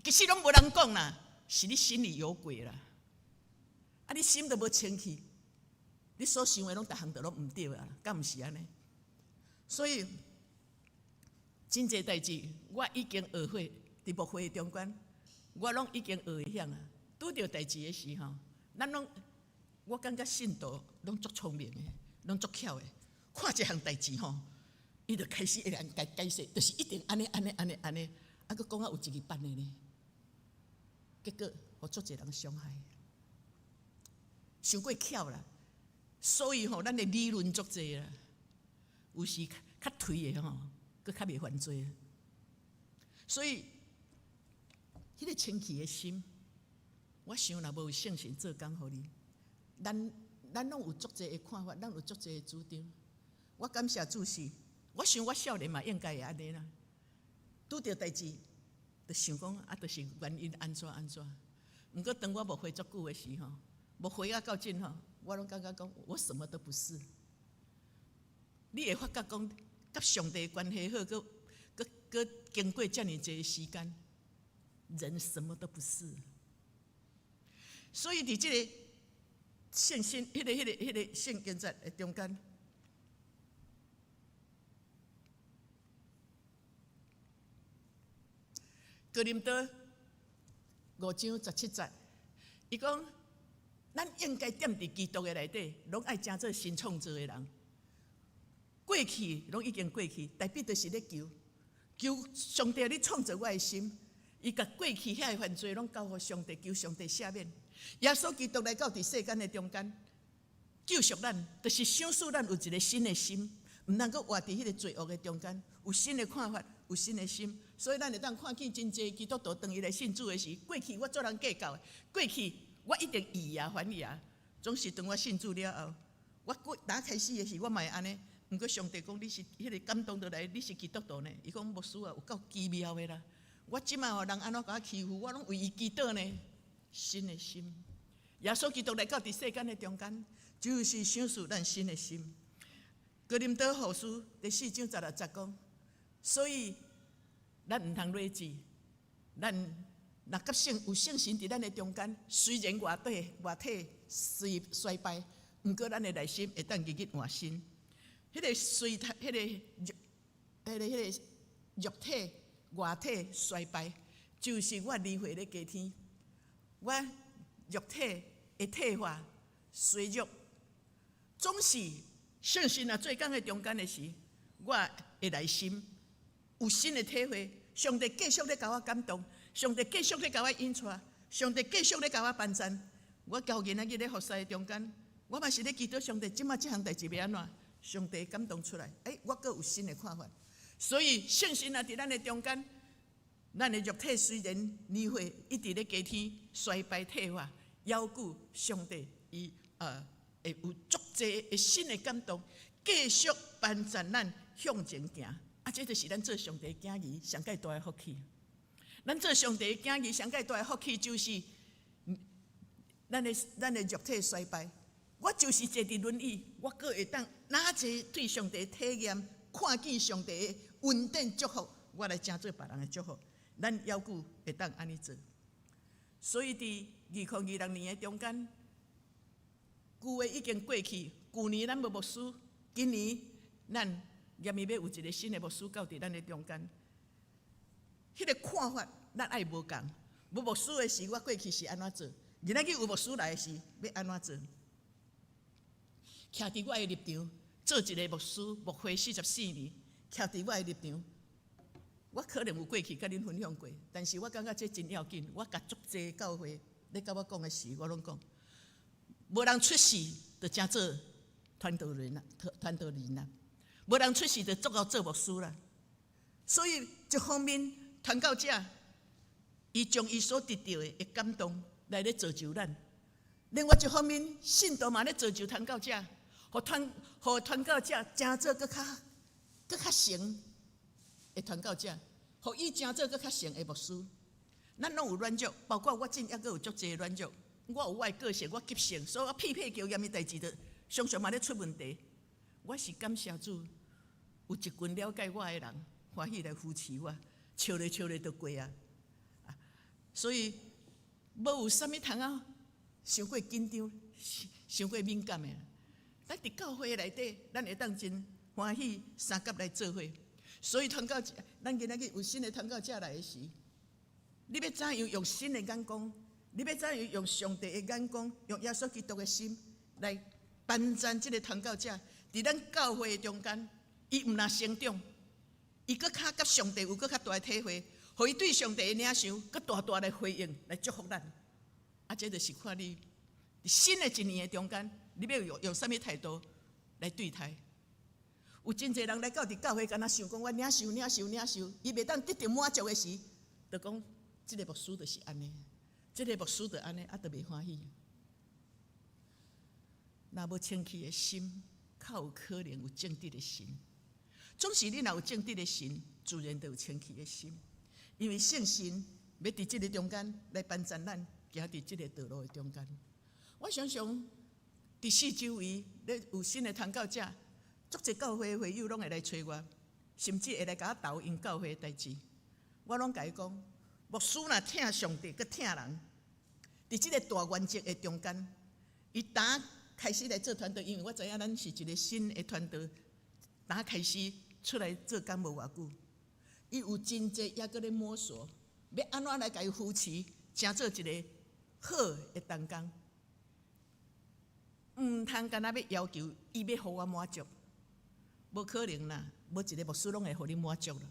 S4: 其實攏無人講啦，是你心裡有鬼啦。啊，你心都無清氣。你所想的攏逐項都攏毋對啊，敢毋是按呢？所以真濟代誌，我已經學會佇牧會中間，我攏已經學會曉啊。拄著代誌的時候，咱攏我感覺信徒攏足聰明的，攏足巧的。看一項代誌吼，伊就開始會來共解釋，就是一定按呢按呢按呢按呢，啊，閣講啊有一個半的呢，結果予足濟人傷害，傷過巧啦。所以吼，咱的理論足濟啦，有時較頹的吼，閣較袂犯罪。所以，彼个清氣的心，我想若無聖神做工予你，咱攏有足濟的看法，咱有足濟的主張。我感謝主是，我想我少年嘛應該會按呢啦。拄著代誌，就想講啊，就是原因按怎按怎。毋過當我牧會足久的時候，牧會啊到盡吼。我攏感覺講，我什麼都不是。你會發覺講，佮上帝關係好，閣閣閣經過遮爾濟時間，人什麼都不是。所以佇這个聖經、彼个聖經節的中間，哥林多5章17節，伊講。咱應該踮佇基督的內底，攏愛成做新創造的人。過去攏已經過去，代表就是咧求，求上帝，你創造我的心。伊共過去遐个犯罪攏交予上帝，求上帝赦免。耶穌基督來到佇世間的中間，救贖咱，就是賞賜咱有一個新的心，毋通閣活佇彼個罪惡的中間，有新的看法，有新的心。所以咱會當看見真濟基督徒當伊來信主的時，過去我做人計較的，過去我一定以牙還牙，總是當我信主了後，我過打開始的時，我嘛會按呢。毋過上帝講你是彼個感動落來，你是基督徒呢？伊講牧師啊，有夠奇妙的啦！我這馬予人按怎共我欺負，我攏為伊祈禱呢。新的心，耶穌基督來到佇世間的中間，就是賞賜咱新的心。哥林多後書第四章十六節講，所以咱毋通劣志，咱若佮聖有聖神佇咱的中間，雖然外體雖衰敗，毋過咱的內心會當日日換新。彼個衰體，彼個肉體外體衰敗，就是我年歲咧加添，我肉體會退化衰弱，總是聖神若做工的中間的時，我的內心有新的體會。上帝繼續咧共我感動，上帝繼續咧共我引帶，上帝繼續咧共我幫贊。我教囡仔去咧服侍的中間，我嘛是咧祈禱上帝，這馬這項代誌欲按怎？上帝感動出來，欸，我閣有新的看法。所以聖神若佇咱的中間，咱的肉體雖然年歲一直咧加添衰敗退化，猶閣上帝伊會有足濟的新的感動，繼續幫贊咱向前行。啊，這就是咱做上帝囝兒上蓋大的福氣。咱做上帝囝兒上蓋大的福氣，就是咱的肉體衰敗。我就是坐佇輪椅，我閣會當哪濟對上帝體驗，看見上帝的恩典祝福，我來成做別人的祝福。咱猶閣會當按呢做。所以佇2026年的中間，舊的已經過去，舊年咱無牧師，今年咱嚴伊欲有一個新的牧師到佇咱的中間。彼個看法，咱愛無仝。無牧師的時，我過去是按怎做？今仔日有牧師來的時，欲按怎做？徛佇我的立場，做一個牧師，牧會44年，徛佇我的立場，我可能有過去共恁分享過，但是我感覺這真要緊。我共足濟教會咧共我講的時，我攏講，無人出世就成做傳道人啦，傳道人啦，無人出世就足夠做牧師啦。所以一方面，傳教者伊將伊所得著的感動來咧造就咱；另外一方面，信徒嘛咧造就傳教者，予傳教者成做閣較成的傳教者，予伊成做閣較成的牧師。咱攏有軟弱，包括我真猶閣有足濟軟弱。我有我的個性，我急性，所以我屁屁叫啥物代誌，就常常嘛咧出問題。我是感謝主，有一群了解我的人，歡喜來扶持我，笑咧笑咧就過啊。所以無有啥物通啊，傷過緊張，傷過敏感的。咱佇教會內底，咱會當真歡喜相佮來做伙。所以傳教者，咱今仔日有新的傳教者來的時，你欲怎樣用新的眼光？你欲怎樣用上帝的眼光，用耶穌基督的心來幫贊這個傳教者？佇咱教會的中間，伊毋但成長，伊閣較佮上帝有閣較大的體會，予伊對上帝的領受，閣大大來回應，來祝福咱。啊，這就是看你佇新的一年的中間，你欲用啥物態度來對待？有真濟人來到佇教會，敢若想講我領受、領受、領受，伊袂當得著滿足的時，就講這个牧師就是按呢，這个牧師就按呢，啊，就袂歡喜。若無清氣的心，較有可能有正直的神。總是你若有正直的神，自然就有清氣的心。因為聖神欲佇這个中間來幫助咱，行佇這个道路的中間。我常常佇四周圍咧有新的傳教者，足濟教會會友攏會來揣我，甚至會來共我投𪜶教會的代誌。我攏共伊講，牧師若疼上帝，閣疼人，佇這个大原則的中間，伊打開始來做傳道，因為我知影咱是一個新的傳道，打開始出來做工無偌久，伊有真濟猶閣咧摸索，欲按怎來共伊扶持，成做一個好的同工。毋通干焦欲要求伊欲予我滿足，無可能啦，無一個牧師攏會予你滿足啦。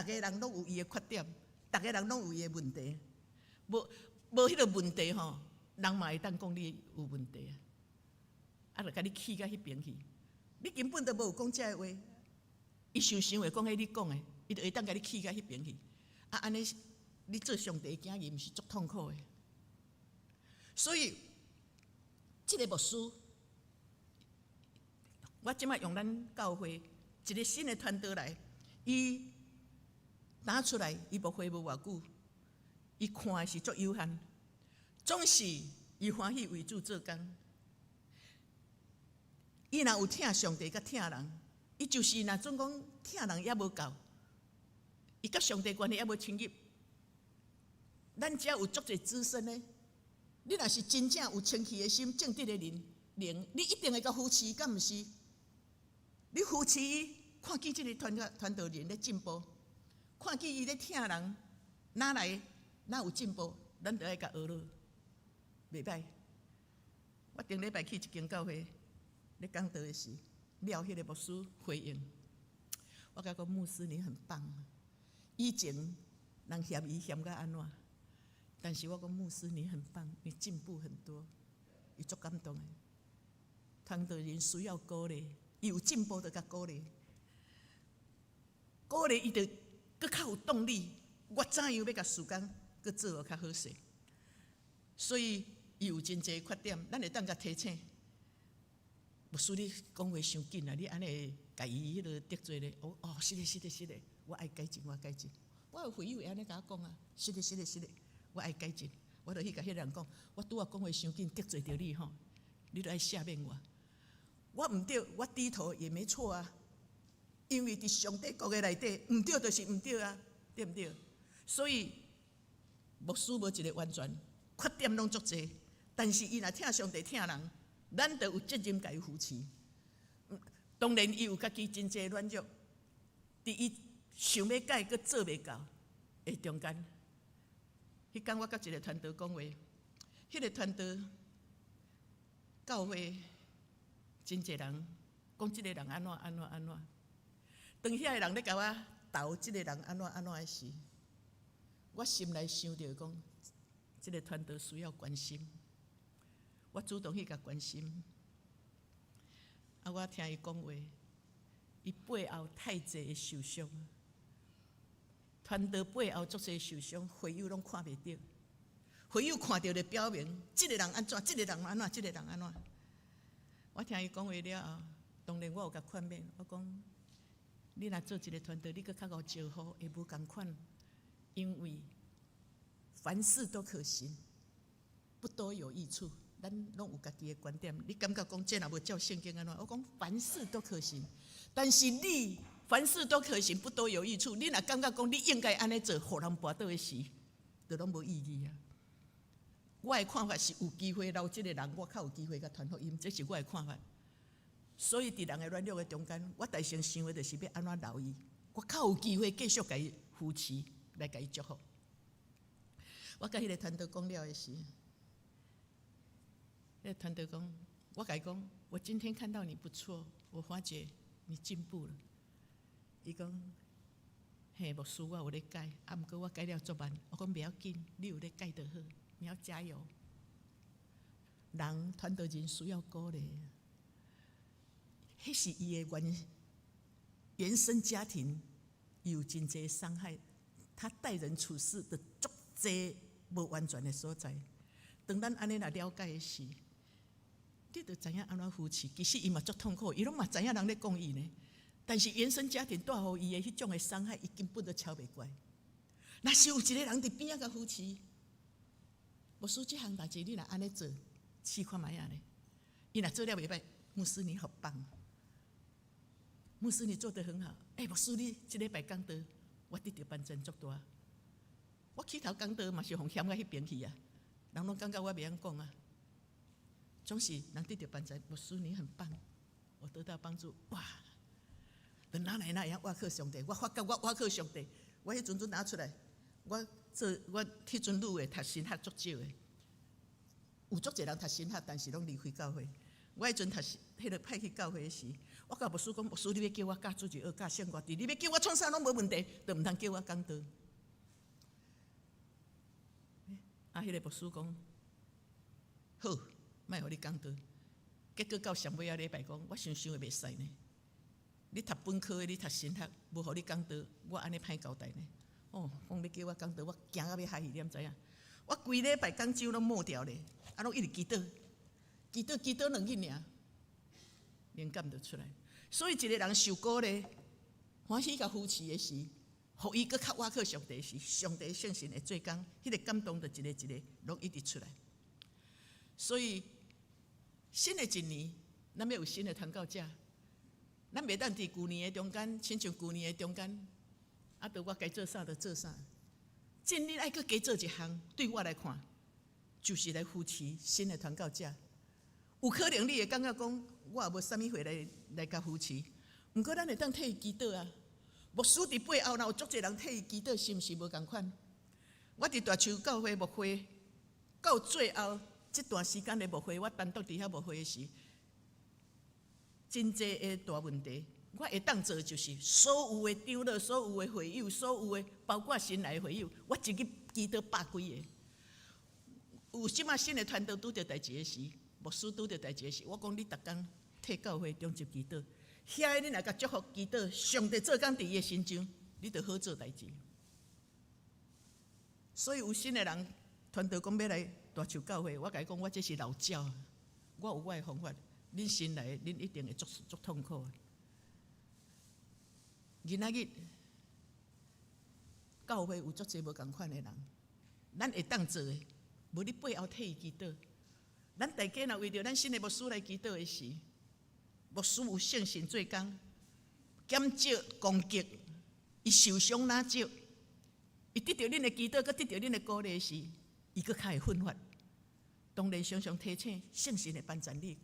S4: 逐个人攏有伊的缺點，逐个人攏有伊的問題。無無彼个問題吼，人嘛會當講你有問題啊。啊，就共你氣到彼邊去，你根本都無講這个話，伊想想會講彼你講的，伊就會當共你氣到彼邊去。啊，按呢，你做上帝的囝兒，毋是足痛苦的。所以，這个牧師，我這擺用咱教會一个新的傳道來，伊拿出來，伊牧會無偌久，伊看的是足有限，總是伊歡喜為主做工。伊若有疼上帝佮疼人，伊就是若總講疼人猶無夠，伊佮上帝關係猶無親密。咱遮有足濟資深的，你若是真正有清氣的心、正直的靈靈，你一定會共扶持，敢毋是？你扶持伊，看見這个傳傳道人咧進步，看見伊咧疼人，哪來哪有進步，咱就愛共學落，袂歹。我頂禮拜去一間教會咧講道的時，了彼个牧師回應，我共伊講牧師你很棒。以前人嫌伊嫌甲按怎，但是我講牧師你很棒，你進步很多，伊足感動的。傳道人需要鼓勵，伊有進步就共鼓勵，鼓勵伊就閣較有動力。我怎樣欲共事工閣做予較好勢？所以伊有真濟缺點，咱會當共提醒。牧師你講話傷緊啊！你按呢會共伊彼个得罪咧？哦哦，是的，是的，是的，我愛改進，我愛改進。我有會友會按呢共我講啊，是的，是的，是的，我愛改進。我就去共彼个人講，我拄仔講話傷緊，得罪著你吼，你著愛赦免我。我毋對，我低頭也沒錯啊，因為佇上帝國的內底，毋對就是毋對啊，對毋對？所以牧師無一个完全，缺點攏足濟，但是伊若疼上帝疼人，咱就有責任共伊扶持。當然，伊有家己真濟軟弱，佇伊想欲改，閣做袂到的中間。彼工我佮一个傳道講話，彼个傳道教會真濟人講這个人按怎按怎按怎，當遐个人咧共我投這个人按怎按怎的時，我心內想著講，這个傳道需要關心，我主動去共關心。啊，我聽伊講話，伊背後太濟的受傷，傳道背後足濟受傷，會友攏看袂著，會友看著就表明，這个人按怎，這个人按怎，這个人按怎。我聽伊講話了後，當然我有共勸勉，我講，你若做一个傳道，你閣較𠢕招呼，會無仝款，因為凡事都可行，不都有益處。咱攏有家己的觀點，你感覺講這若無照聖經按怎？我講凡事都可行，但是你凡事都可行，不都有益處？你若感覺講你應該按呢做，予人跋倒的時，就攏無意義啊。我的看法是有機會留這个人，我較有機會共傳福音，這是我的看法。所以佇人的軟弱的中間，我大先想的就是欲按怎留伊，我較有機會繼續共伊扶持，來共伊祝福。我共彼个傳道講了的時，彼个傳道講，我共伊講，我今天看到你不錯，我發覺你進步了。伊講，嘿，牧師，我有咧改，啊，毋過我改了足慢。我講袂要緊，你有咧改就好，你要加油。人傳道人需要鼓勵，彼是伊的原生家庭有真濟傷害，他待人處事的足濟無完全的所在。當咱按呢來了解的時，你就知影按怎扶持。其實伊嘛足痛苦，伊攏嘛知影人咧講伊呢。但是原生家庭帶予伊的彼種的傷害，伊根本都超袂過。若是有一個人佇邊仔共扶持，牧師這項代誌你若按呢做，試看覓仔咧。伊若做了袂歹，牧師你好棒，牧師你做得很好。欸，牧師你這禮拜講道，我得著幫助足大。我起頭講道嘛是予嫌到彼邊去啊，人攏感覺我袂曉講啊。總是人得著幫助，牧師你很棒，我得到幫助，哇！就哪來哪會曉倚靠上帝，我發覺我倚靠上帝，我彼陣陣拿出來，我做我彼陣女的讀神學足少的，有足濟人讀神學，但是攏離開教會。我彼陣讀彼个派去教會時，我共牧師講，牧師你欲叫我教主日學、教聖樂隊，你欲叫我創啥攏無問題，都毋通叫我講道。啊，彼個牧師講，好，莫予你講道。結果到上尾仔禮拜講，我想想會袂使呢。你讀本科的，你讀神學，無予你講道，我按呢歹交代呢。哦，講欲叫我講道，我驚到欲害去，你毋知影？我規禮拜講章攏抹掉咧，啊，攏一直祈禱，祈禱祈禱2日爾，靈感就出來。所以一個人受鼓勵、歡喜佮扶持的時，予伊閣較倚靠上帝時，上帝聖神會做工，彼個感動就一個一個攏一直出來。所以新的一年，咱欲有新的傳教者，咱袂當佇舊年的中間，親像舊年的中間，啊，著我該做啥就做啥。今年愛閣加做一項，對我來看，就是來扶持新的傳教者。有可能你會感覺講，我也無啥物會來共扶持。毋過咱會當替伊祈禱啊。牧師佇背後，若有足濟人替伊祈禱，是毋是無仝款？我佇大樹教會牧會，到最後這段時間的牧會，我單獨佇遐牧會的時，真濟的大問題。我會當做就是所有的長老、所有的會友、所有的包括新來的會友，我一日祈禱百幾个。有這馬新的傳道拄著代誌的時，牧師拄著代誌的時，我講你逐工替教會中集祈禱，遐你若共祝福祈禱，上帝做工佇伊的身上，你就好做代誌。所以有新的人傳道講欲來大樹教會，我共伊講，我這是老鳥，我有我的方法，恁新來的，恁一定會足足痛苦的。今仔日教會有足濟無仝款的人，咱會當做的，無你背後替伊祈禱。咱大家若為著咱新的牧師來祈禱的時，牧師有聖神做工，減少攻擊，伊受傷若少，伊得著恁的祈禱，閣得著恁的鼓勵時，伊閣較會奮發。當然，常常提醒聖神會幫贊你，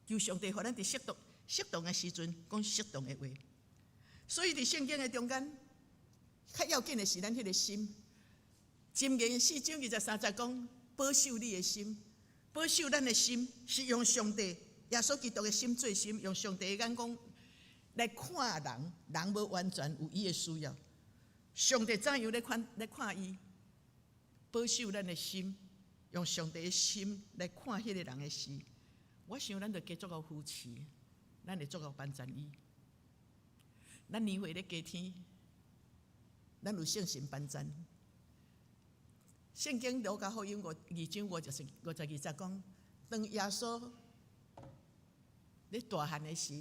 S4: 求上帝予咱佇適當的時陣講適當的話。所以佇聖經的中間，較要緊的是咱彼個心。箴言4章23節講，保守你的心，保守咱的心，是用上帝耶穌基督的心做心，用上帝的眼光來看人，人無完全，有伊的需要。上帝怎樣來看伊？保守咱的心，用上帝的心來看彼個人的時，我想咱就加足夠扶持，咱會足夠幫贊伊。咱年會咧加添，咱有聖神幫贊。聖經路加福音2章52節講，當耶穌咧大漢的時，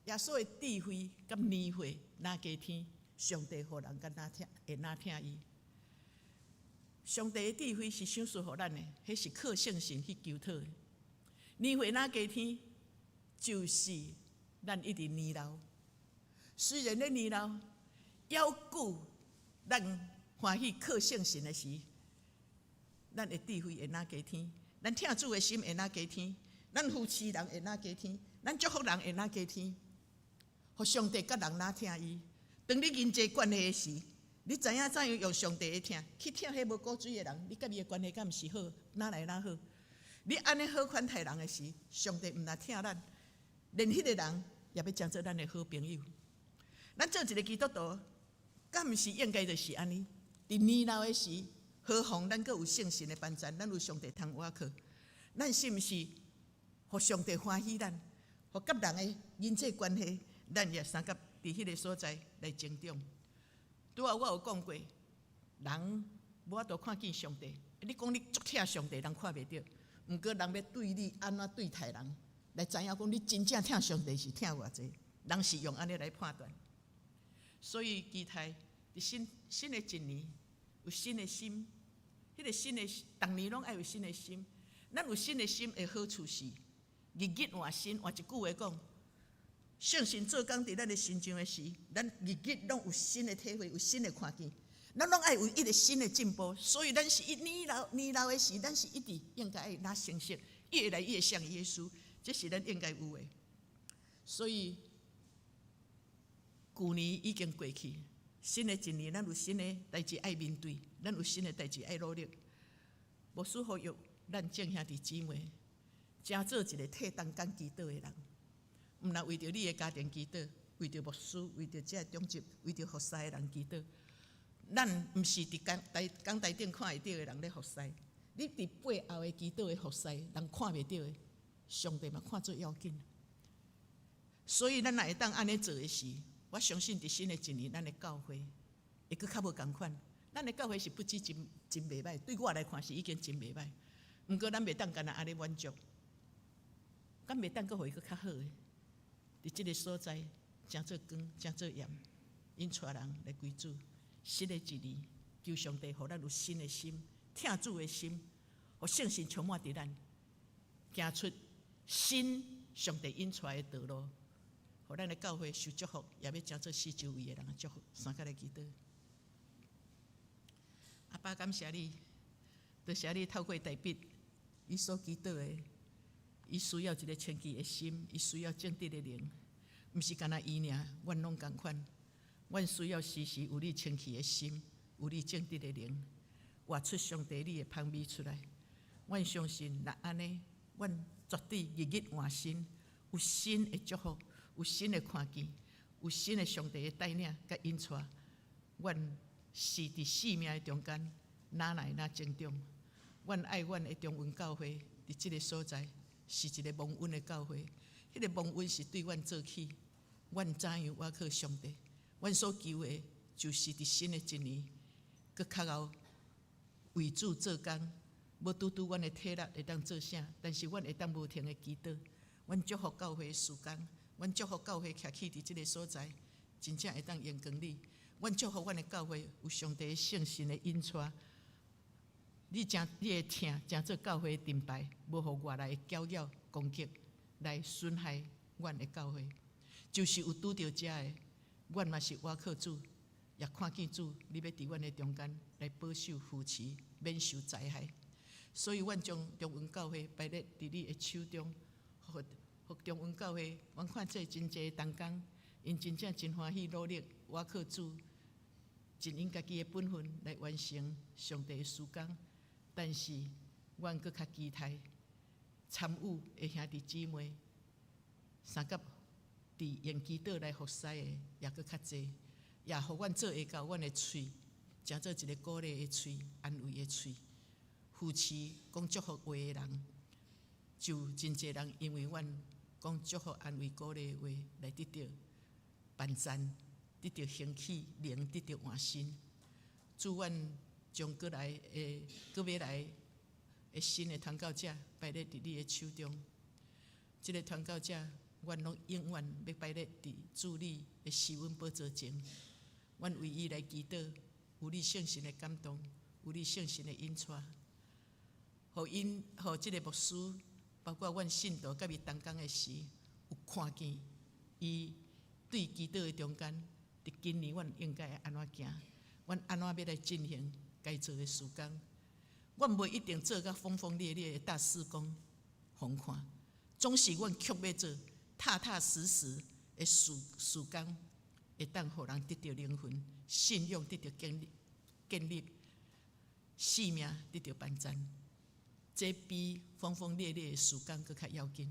S4: 耶穌的智慧佮年歲若加添，上帝予人敢若疼，會若疼伊。上帝的智慧是賞賜予咱的，彼是靠聖神去求討的。年歲若加添，就是咱一直年老。雖然咧年老，猶閣咱歡喜靠聖神的時，咱的智慧會若加添，咱疼主的心會若加添，咱扶持人會若加添，咱祝福人會若加添，予上帝佮人若疼伊。當你人際關係的時，你知影怎樣用上帝的疼去疼彼無骨水的人，你佮伊的關係敢毋是好？哪來哪好？你按呢好款待人的時，上帝毋但疼咱，連彼個人也欲成做咱的好朋友。咱做一個基督徒，敢毋是應該就是按呢？佇年老的時，何妨咱閣有聖神的幫贊，咱有上帝通倚靠，咱是毋是予上帝歡喜咱？予佮人的人際關係，咱也相佮佇彼個所在來成長。拄仔我有講過，人無法度看見上帝。你講你足疼上帝，人看袂著。毋過人欲對你按怎對待人，來知影講你真正疼上帝是疼偌濟。人是用按呢來判斷。所以期待佇新的一年有新的心，彼個新的逐年攏愛有新的心。咱有新的心的好處是，日日換新。換一句話講，聖神做工佇咱的身上的時，咱日日攏有新的體會，有新的看見。咱攏愛有一個新的進步，所以咱是一年老年老的時，咱是一直應該愛若成熟，越來越像耶穌，這是咱應該有的。所以舊年已經過去，新的一年咱有新的代誌愛面對，咱有新的代誌愛努力。牧師呼籲咱眾兄弟姊妹，成做一個替同工祈禱的人，毋但為著你的家庭祈禱，為著牧師，為著這个長執，為著服侍的人祈禱。咱毋是佇講台頂看會著的人咧服侍，你佇背後的祈禱的服侍，人看袂著的，上帝嘛看做要緊。所以咱若會當按呢做的時，我相信佇新的一年，咱的教會會閣較無仝款。咱的教會是不止真真袂䆀，對我來看是已經真袂䆀。毋過咱袂當干焦按呢滿足，敢袂當閣予伊閣較好的？佇這个所在，成做光，成做鹽，引帶人來歸主。新的一年，求上帝予咱有新的心，疼主的心，予聖神充滿佇咱，行出新上帝引帶的道路，予咱的教會受祝福，也欲成做四周圍的人的祝福。三個來祈禱。阿爸，感謝你，多謝你透過大衛，伊所祈禱的，伊需要一个清潔的心，伊需要正直的靈，毋是干焦伊爾，阮攏仝款。阮需要時時有你清氣的心，有你正直的靈，活出上帝你的芳味出來。阮相信，若按呢，阮絕對日日換新，有新的祝福，有新的看見，有新的上帝的帶領佮引帶。阮是佇生命的中間，哪來哪成長。阮愛阮的中雲教會，佇這个所在是一个蒙恩的教會。彼个蒙恩是對阮做起，阮怎樣倚靠上帝。阮所求的，就是佇新的一年，閣較𠢕為主做工，無拄拄阮的體力會當做啥，但是阮會當無停的祈禱。阮祝福教會的事工，阮祝福教會徛起佇這个所在，真正會當榮光你。阮祝福阮的教會有上帝聖神的引帶，你成你的疼，成做教會的盾牌，無予外來的攪擾攻擊來損害阮的教會。就是有拄著這个，阮嘛是倚靠主，也看見主，你欲佇阮的中間來保守扶持，免受災害。所以，阮將中雲教會擺列佇你的手中，予予中雲教會，阮看這真濟同工，𪜶真正真歡喜努力，倚靠主，盡𪜶家己的本分來完成上帝的事工。但是，阮閣較期待參與的兄弟姊妹，相佮佇用祈禱來服侍的，也閣較濟，也予阮做會到阮的喙，成做一个鼓勵的喙、安慰的喙，扶持講祝福話的人，就真濟人因為阮講祝福、安慰、鼓勵的話，來得著幫贊，得著興起，靈得著換新。主，阮將閣來的、閣欲來的新的傳教者擺列佇你的手中。這个傳教者，阮攏永遠欲擺列佇主你的施恩寶座前。阮為伊來祈禱，有你聖神的感動，有你聖神的引帶，予𪜶，予這个牧師，包括阮信徒佮伊同工的時，有看見伊對祈禱的中間，佇今年阮應該按怎行，阮按怎欲來進行該做的事工。阮袂一定做甲轟轟烈烈的大事工，予人看，總是阮卻欲做踏踏實實的事工，會當予人得著靈魂、信仰得著建立、生命得著幫贊。這比轟轟烈烈的事工閣較要緊。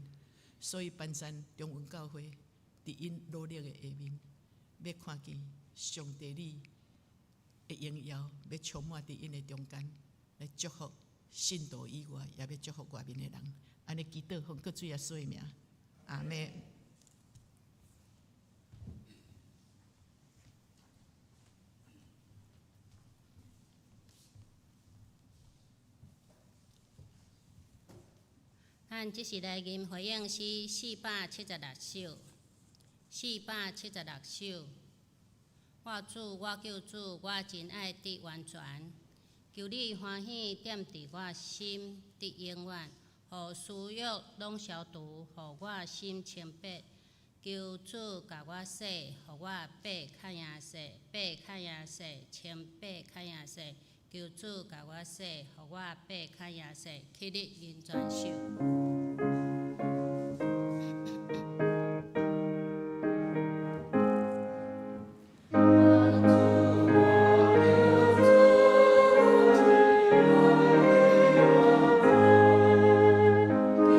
S4: 所以幫贊中雲教會佇𪜶努力的下面，欲看見上帝你的榮耀，欲充滿佇𪜶的中間，來祝福信徒以外，也欲祝福外面的人。按呢祈禱，奉救主耶穌的名，阿們。
S1: 咱這時來吟回應詩476首，476首。我主，我救主，我真愛得完全，求你歡喜踮佇我心，得永遠，予私欲攏消除，予我心清白。求主共我洗，予我白較贏雪，白較贏雪，清白較贏雪。求主共我洗，予我白較贏雪，起立吟全首。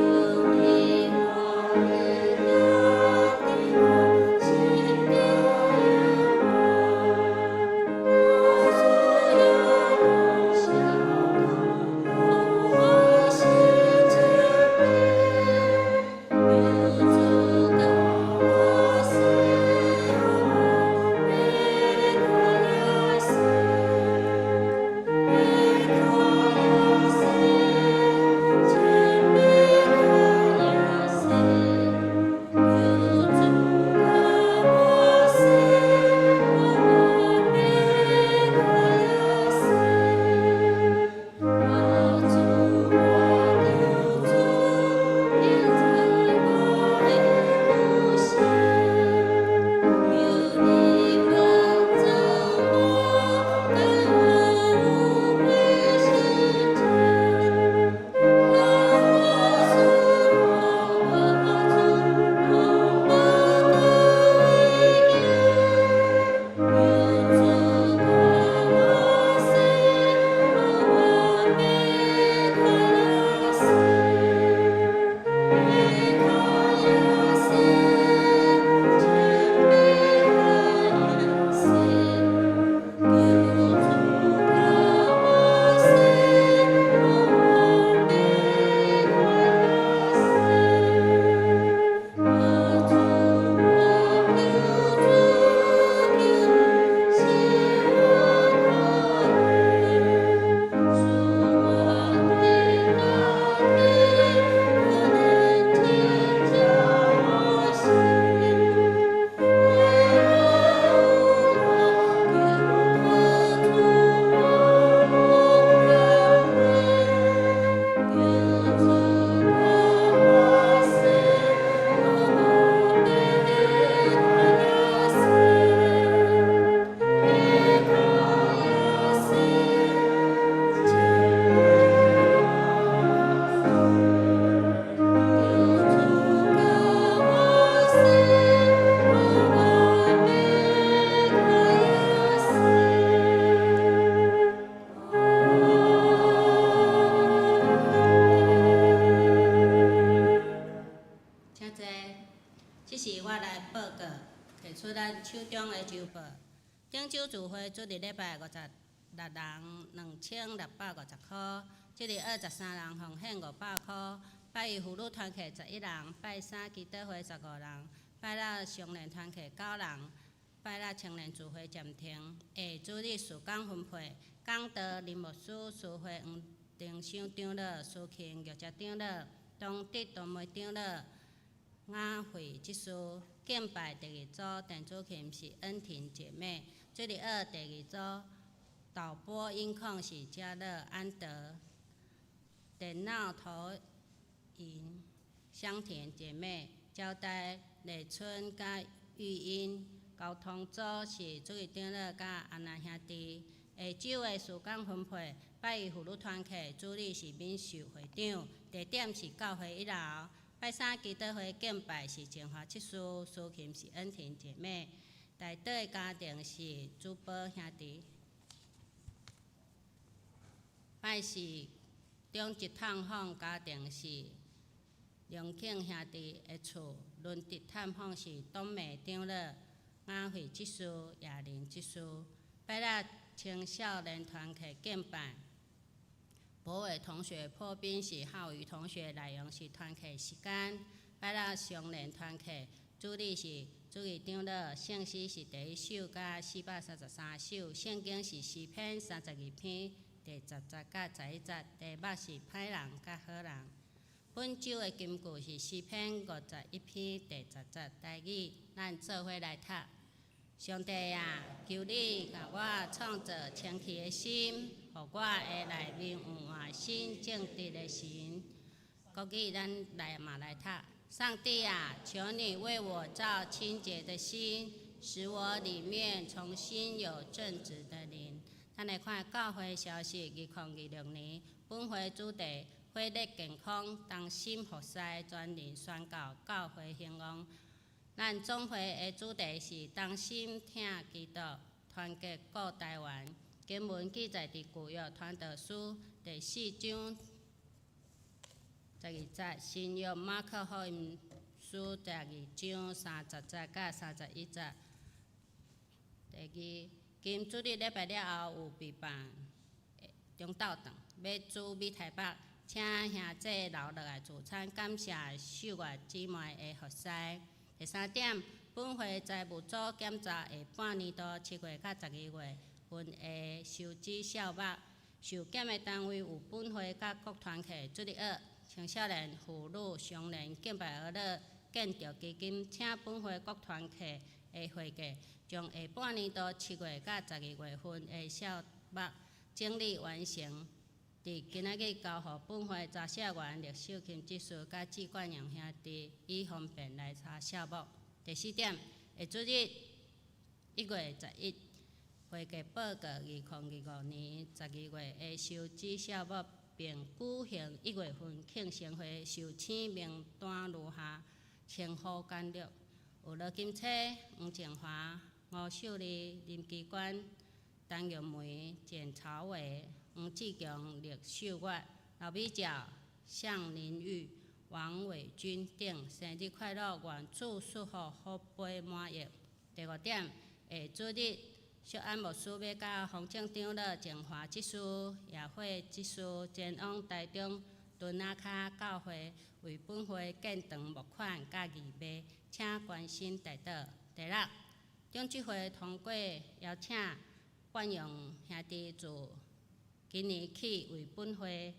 S3: 求你歡喜。
S1: 出咱手中的周報。頂週聚會主日禮拜56人，2650箍；主日23人，奉獻500箍。拜一婦女團契11人，拜三祈禱會15人，拜六少年團契9人，拜六青年聚會暫停。下主日事工分配，講道林牧師、司會黃定修長老、司琴玉石長老、東德東梅長老、雅慧執事。敬拜第二組電子琴是恩婷姐妹，主日學第二組導播音控是嘉樂安德，電腦投影香甜姐妹，招待麗春佮玉英，交通組是主日長老佮安娜兄弟。下晝的事工分配，拜一婦女團契主理是敏秀會長，地點是教會一樓。拜三祈禱會敬拜是靜華執事，司琴是恩婷姐妹，代禱的家庭是主保兄弟。拜四中一探訪家庭是梁慶兄弟的厝，輪值探訪是董美長老、雅慧執事、葉林執事。拜六青少年團契敬拜。博偉同學破冰是浩宇同學，內容是團契時間。拜六少年團契主理是主義長老，聖詩是第一首佮433首，聖經是詩篇32篇第10節佮11節，題目是歹人佮好人。本週的金句是詩篇51篇第10節，台語，咱做伙來讀。上帝啊，求你共我創造清氣的心，予我的內面有換新正直的神。國語咱來嘛來讀。上帝啊，求你為我造清潔的心，使我裡面重新有正直的靈。咱來看教會消息，2026年本會主題：火熱健康，同心服侍，全人宣告教會興旺。咱總會的主題是同心疼基督，團結顧台灣。經文記載佇舊約傳道書第4章12節，新約馬可福音書第2章30節佮31節。第二，今主日禮拜了後有備辦中晝頓，欲煮米台北，請兄弟留落來聚餐，感謝秀月姊妹的服侍。第三點，本會財務組檢查下半年度7月佮12月份的收支數目，受檢的單位有本會佮各團契、主日學、青少年、婦女、少年、敬拜兒樂、建築基金，請本會各團契的會計將下半年度7月佮12月份的數目整理完成，佇今仔日交予本會查社員陸秀琴執事佮志冠陽兄弟，以方便來查數目。第四點，下主日1月11會計報告2025年12月的收支數目，並舉行1月份慶生會壽星名單如下，稱呼簡略：有羅金車、黃靜華、吳秀麗、林基冠、陳玉梅、簡朝偉、黃志強、陸秀月、劉美照、向林玉、王偉軍等，生日快樂，願主賜福，福杯滿溢。第五點，下主日淑安牧師欲佮方正長老、靜華執事、葉慧執事前往台中墩仔跤教會為本會建堂募款佮義賣，請關心代禱。第六，長執會通過邀請冠陽兄弟自今年起為本會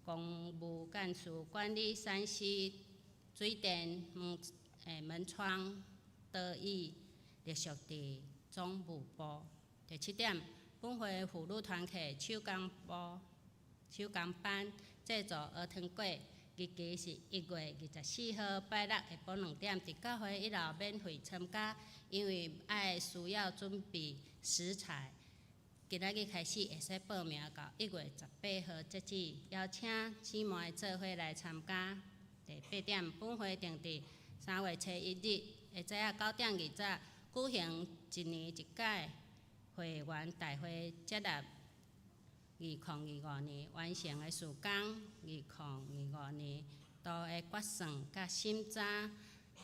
S1: 公務幹事管理三 C 水電門門窗桌椅，隸屬佇總務部。第七點，本會婦女團契手工部、手工班製作蚵糖粿，日期是1月24號拜六下晡2點，佇教會一樓免費參加，因為愛需要準備食材。今仔日開始會使報名到1月18號截止，邀請姊妹做伙來參加。第八點，本會定佇3月初1日下早仔9點20舉行一年一屆會員大會，接納2025年完成的事工，2025年度的決算佮審查。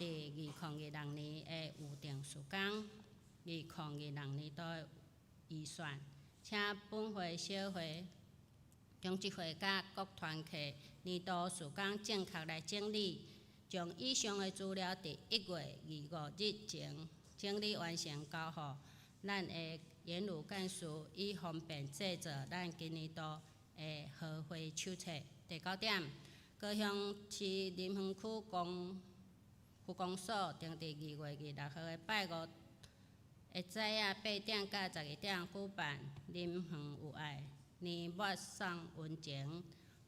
S1: 佇2026年的預定時間，2026年度的預算，請本會小會、中執會佮各團契年度事工正確來整理，將以上的資料佇1月25日前整理完成，交予咱的言語幹事，以方便製作咱今年度的合會手冊。第九點，高雄市林園區公區公所定佇2月26號的拜五的早仔8點到12點舉辦林園有愛年末送溫情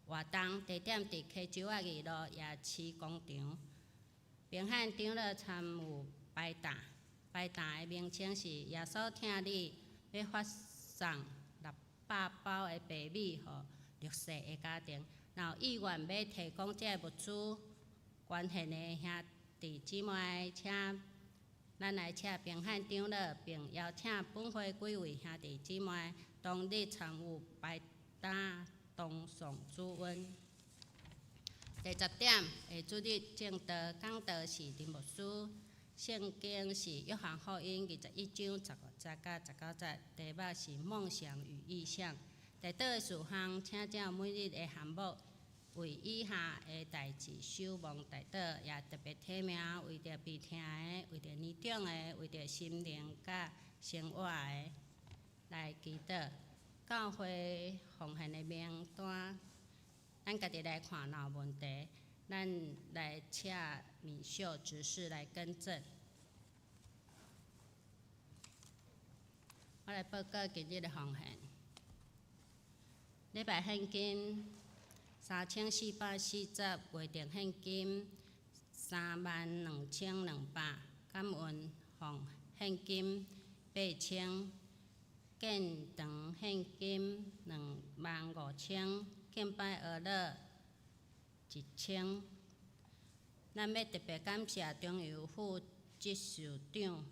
S1: 活動，地點佇溪洲仔2路夜市廣場。平漢長老參與排檔，排檔的名稱是耶穌疼你，欲發送600包的白米予弱勢的家庭。若有意願欲提供這个物資捐獻的兄弟姊妹，請咱來請平漢長老，並邀請本會幾位兄弟姊妹當日參與排擔同送主恩。第十點，下主日證道講道是林牧師，聖經是約翰福音21章15節到19節，題目是夢想與異象。代禱的事項，請照每日的項目，為以下的代誌守望代禱，也特別提名為著病痛的、為著年長的、為著心靈佮生活的來祈禱。教會奉獻的名單，咱家己來看，若有問題，咱來請敏秀執事來更正。我來報告今日的奉獻。禮拜獻金3440，月定獻金32200，感恩奉獻金8000，建堂獻金25000，敬拜阿樂1000。咱欲特別感謝中油副執事長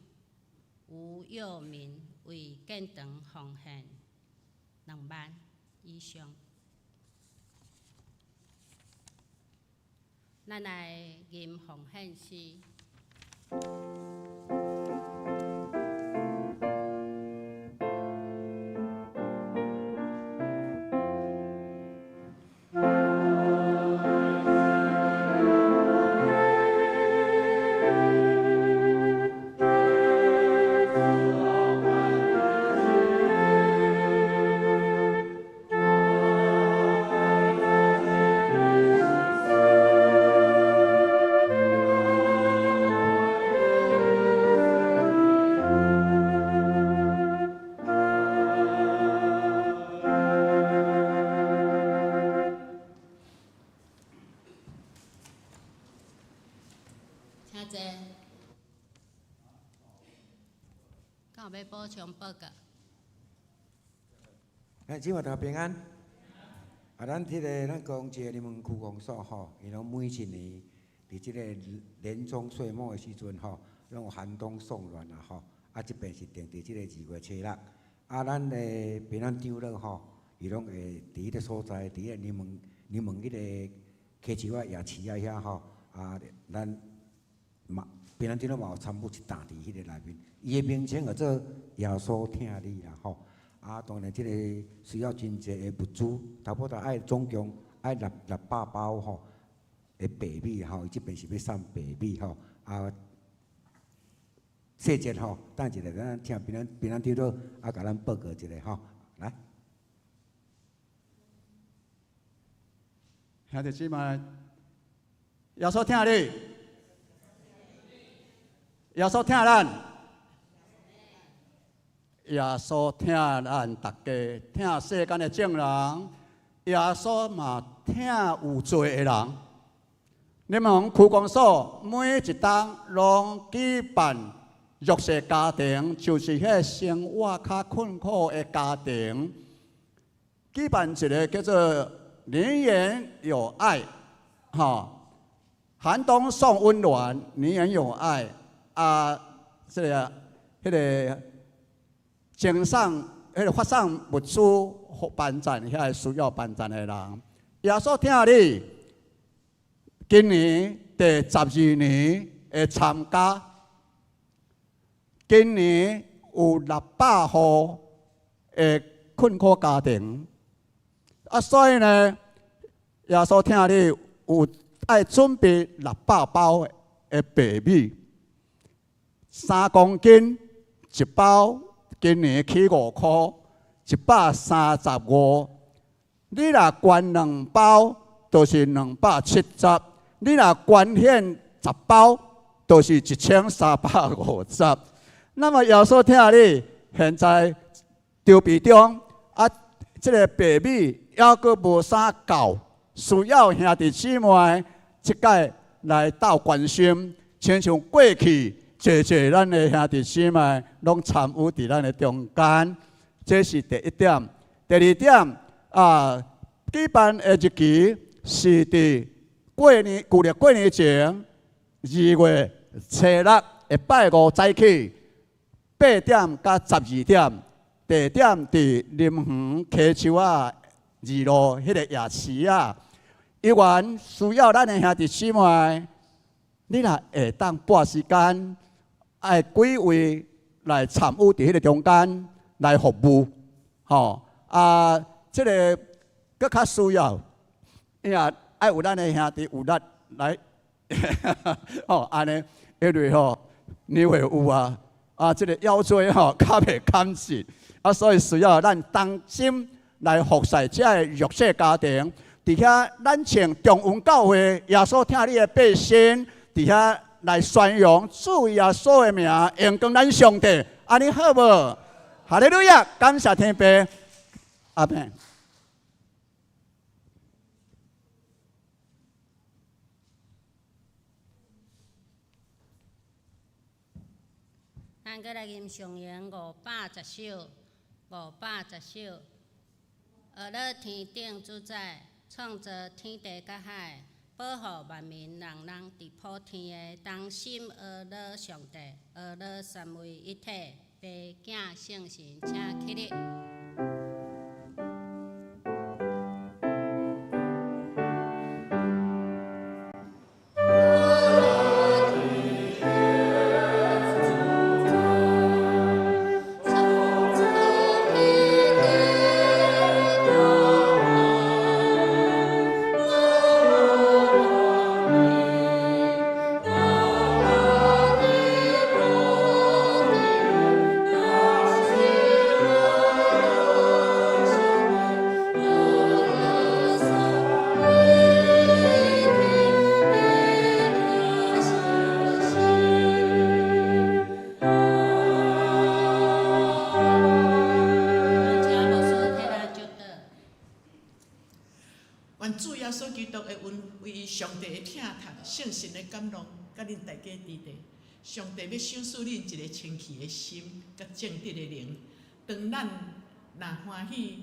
S1: 吳佑民為建堂奉獻2萬以上。咱來吟奉獻詩。請坐。敢有欲補充報告？
S5: 來，姊妹大家平安。啊，咱這个咱高雄市的林園區公所吼，伊攏每一年佇這个年終歲末的時陣吼，攏有寒冬送暖啊吼。啊，這擺是定佇這个2月初6。啊，咱的平安長老吼，伊攏會佇彼个所在，佇彼个林園林園彼个溪洲仔夜市仔遐吼，啊，咱嘛平安長老嘛有參與一擔佇彼個內面，伊的名稱叫做耶穌疼你啦吼。啊，當然這个需要真濟的物資，差不多愛總共愛600包吼的白米吼，伊這邊是欲送白米吼。啊，細節吼，等一下咱請平安平安長老啊，共咱報告一下吼，來。
S6: 兄弟姊妹，耶穌疼你，耶穌疼咱，耶穌疼咱逐家，疼世間的眾人，耶穌嘛疼有罪的人。你們區公所每一冬攏舉辦弱勢家庭，就是彼个生活較困苦的家庭，舉辦一个叫做年年有愛，吼，寒冬送溫暖，年年有愛啊，這个、彼个贈送、彼个發送物資幫贊遐个需要幫贊的人。耶穌疼你，今年第12年，的參加。今年有600戶的困苦家庭，啊，所以呢，耶穌疼你有愛準備600包的白米，3公斤一包，今年起5箍，135。你若捐兩包，就是270；你若捐獻10包，就是1350。那麼耶穌疼你，現在籌備中啊，這个白米猶閣無啥夠，需要兄弟姊妹這擺來鬥關心，親像過去濟濟咱的兄弟姊妹攏參與佇咱的中間，這是第一點。第二點啊，舉辦的日期是佇過年，舊曆過年前2月初6的拜五早起8點到12點，地點佇林園溪樹仔二路彼个夜市仔。依然需要咱的兄弟姊妹，你若會當撥時間，愛幾位來參與佇彼个中間來服務，吼啊！這个閣較需要，因為愛有咱的兄弟有力來，吼按呢，因為吼年歲有啊，啊這个腰椎吼較袂堪直，啊所以需要咱同心來服侍這个弱勢家庭。佇遐，咱穿中雲教會耶穌疼你的背心，佇遐來宣揚主耶穌的名，榮光咱上帝，按呢好無？哈利路亞，感謝天父，阿們。
S1: 咱閣來吟誦詠510首，510首。呵咾天頂主宰，創造天地佮海，保護萬民，人人佇普天的同心呵咾上帝，呵咾三位一體，父子聖神，請起立。請牧師替咱祝禱。
S4: 願主耶穌基督的恩惠、上帝的疼疼、聖神的感動，佮恁大家佇咧。上帝欲賞賜恁一个清氣的心，佮正直的靈。當咱若歡喜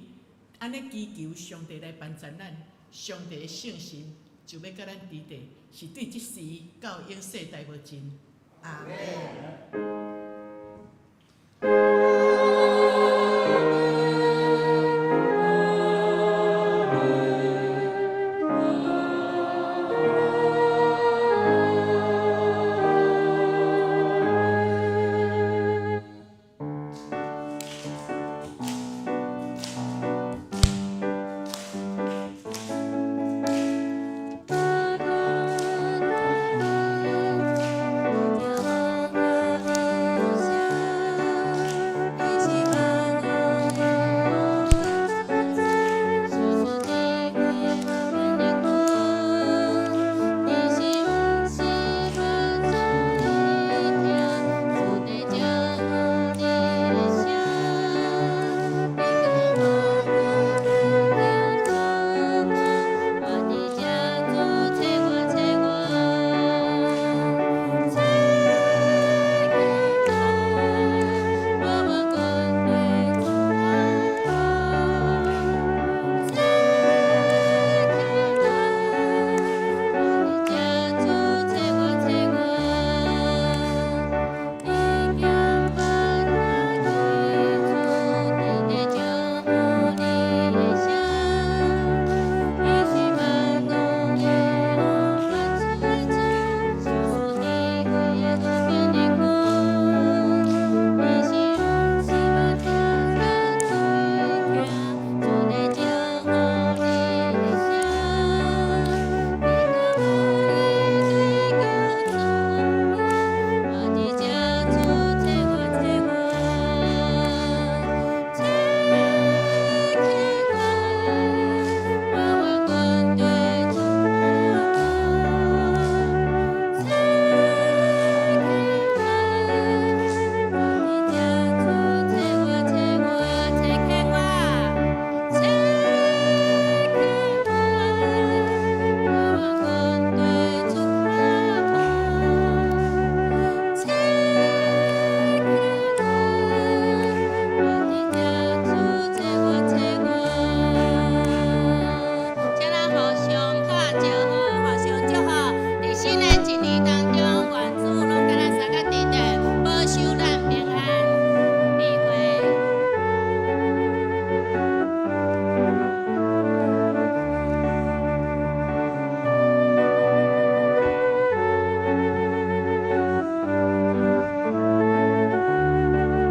S4: 按呢祈求上帝來幫助咱，上帝的聖神就欲佮咱佇咧，是對這時到永世代無盡。阿們。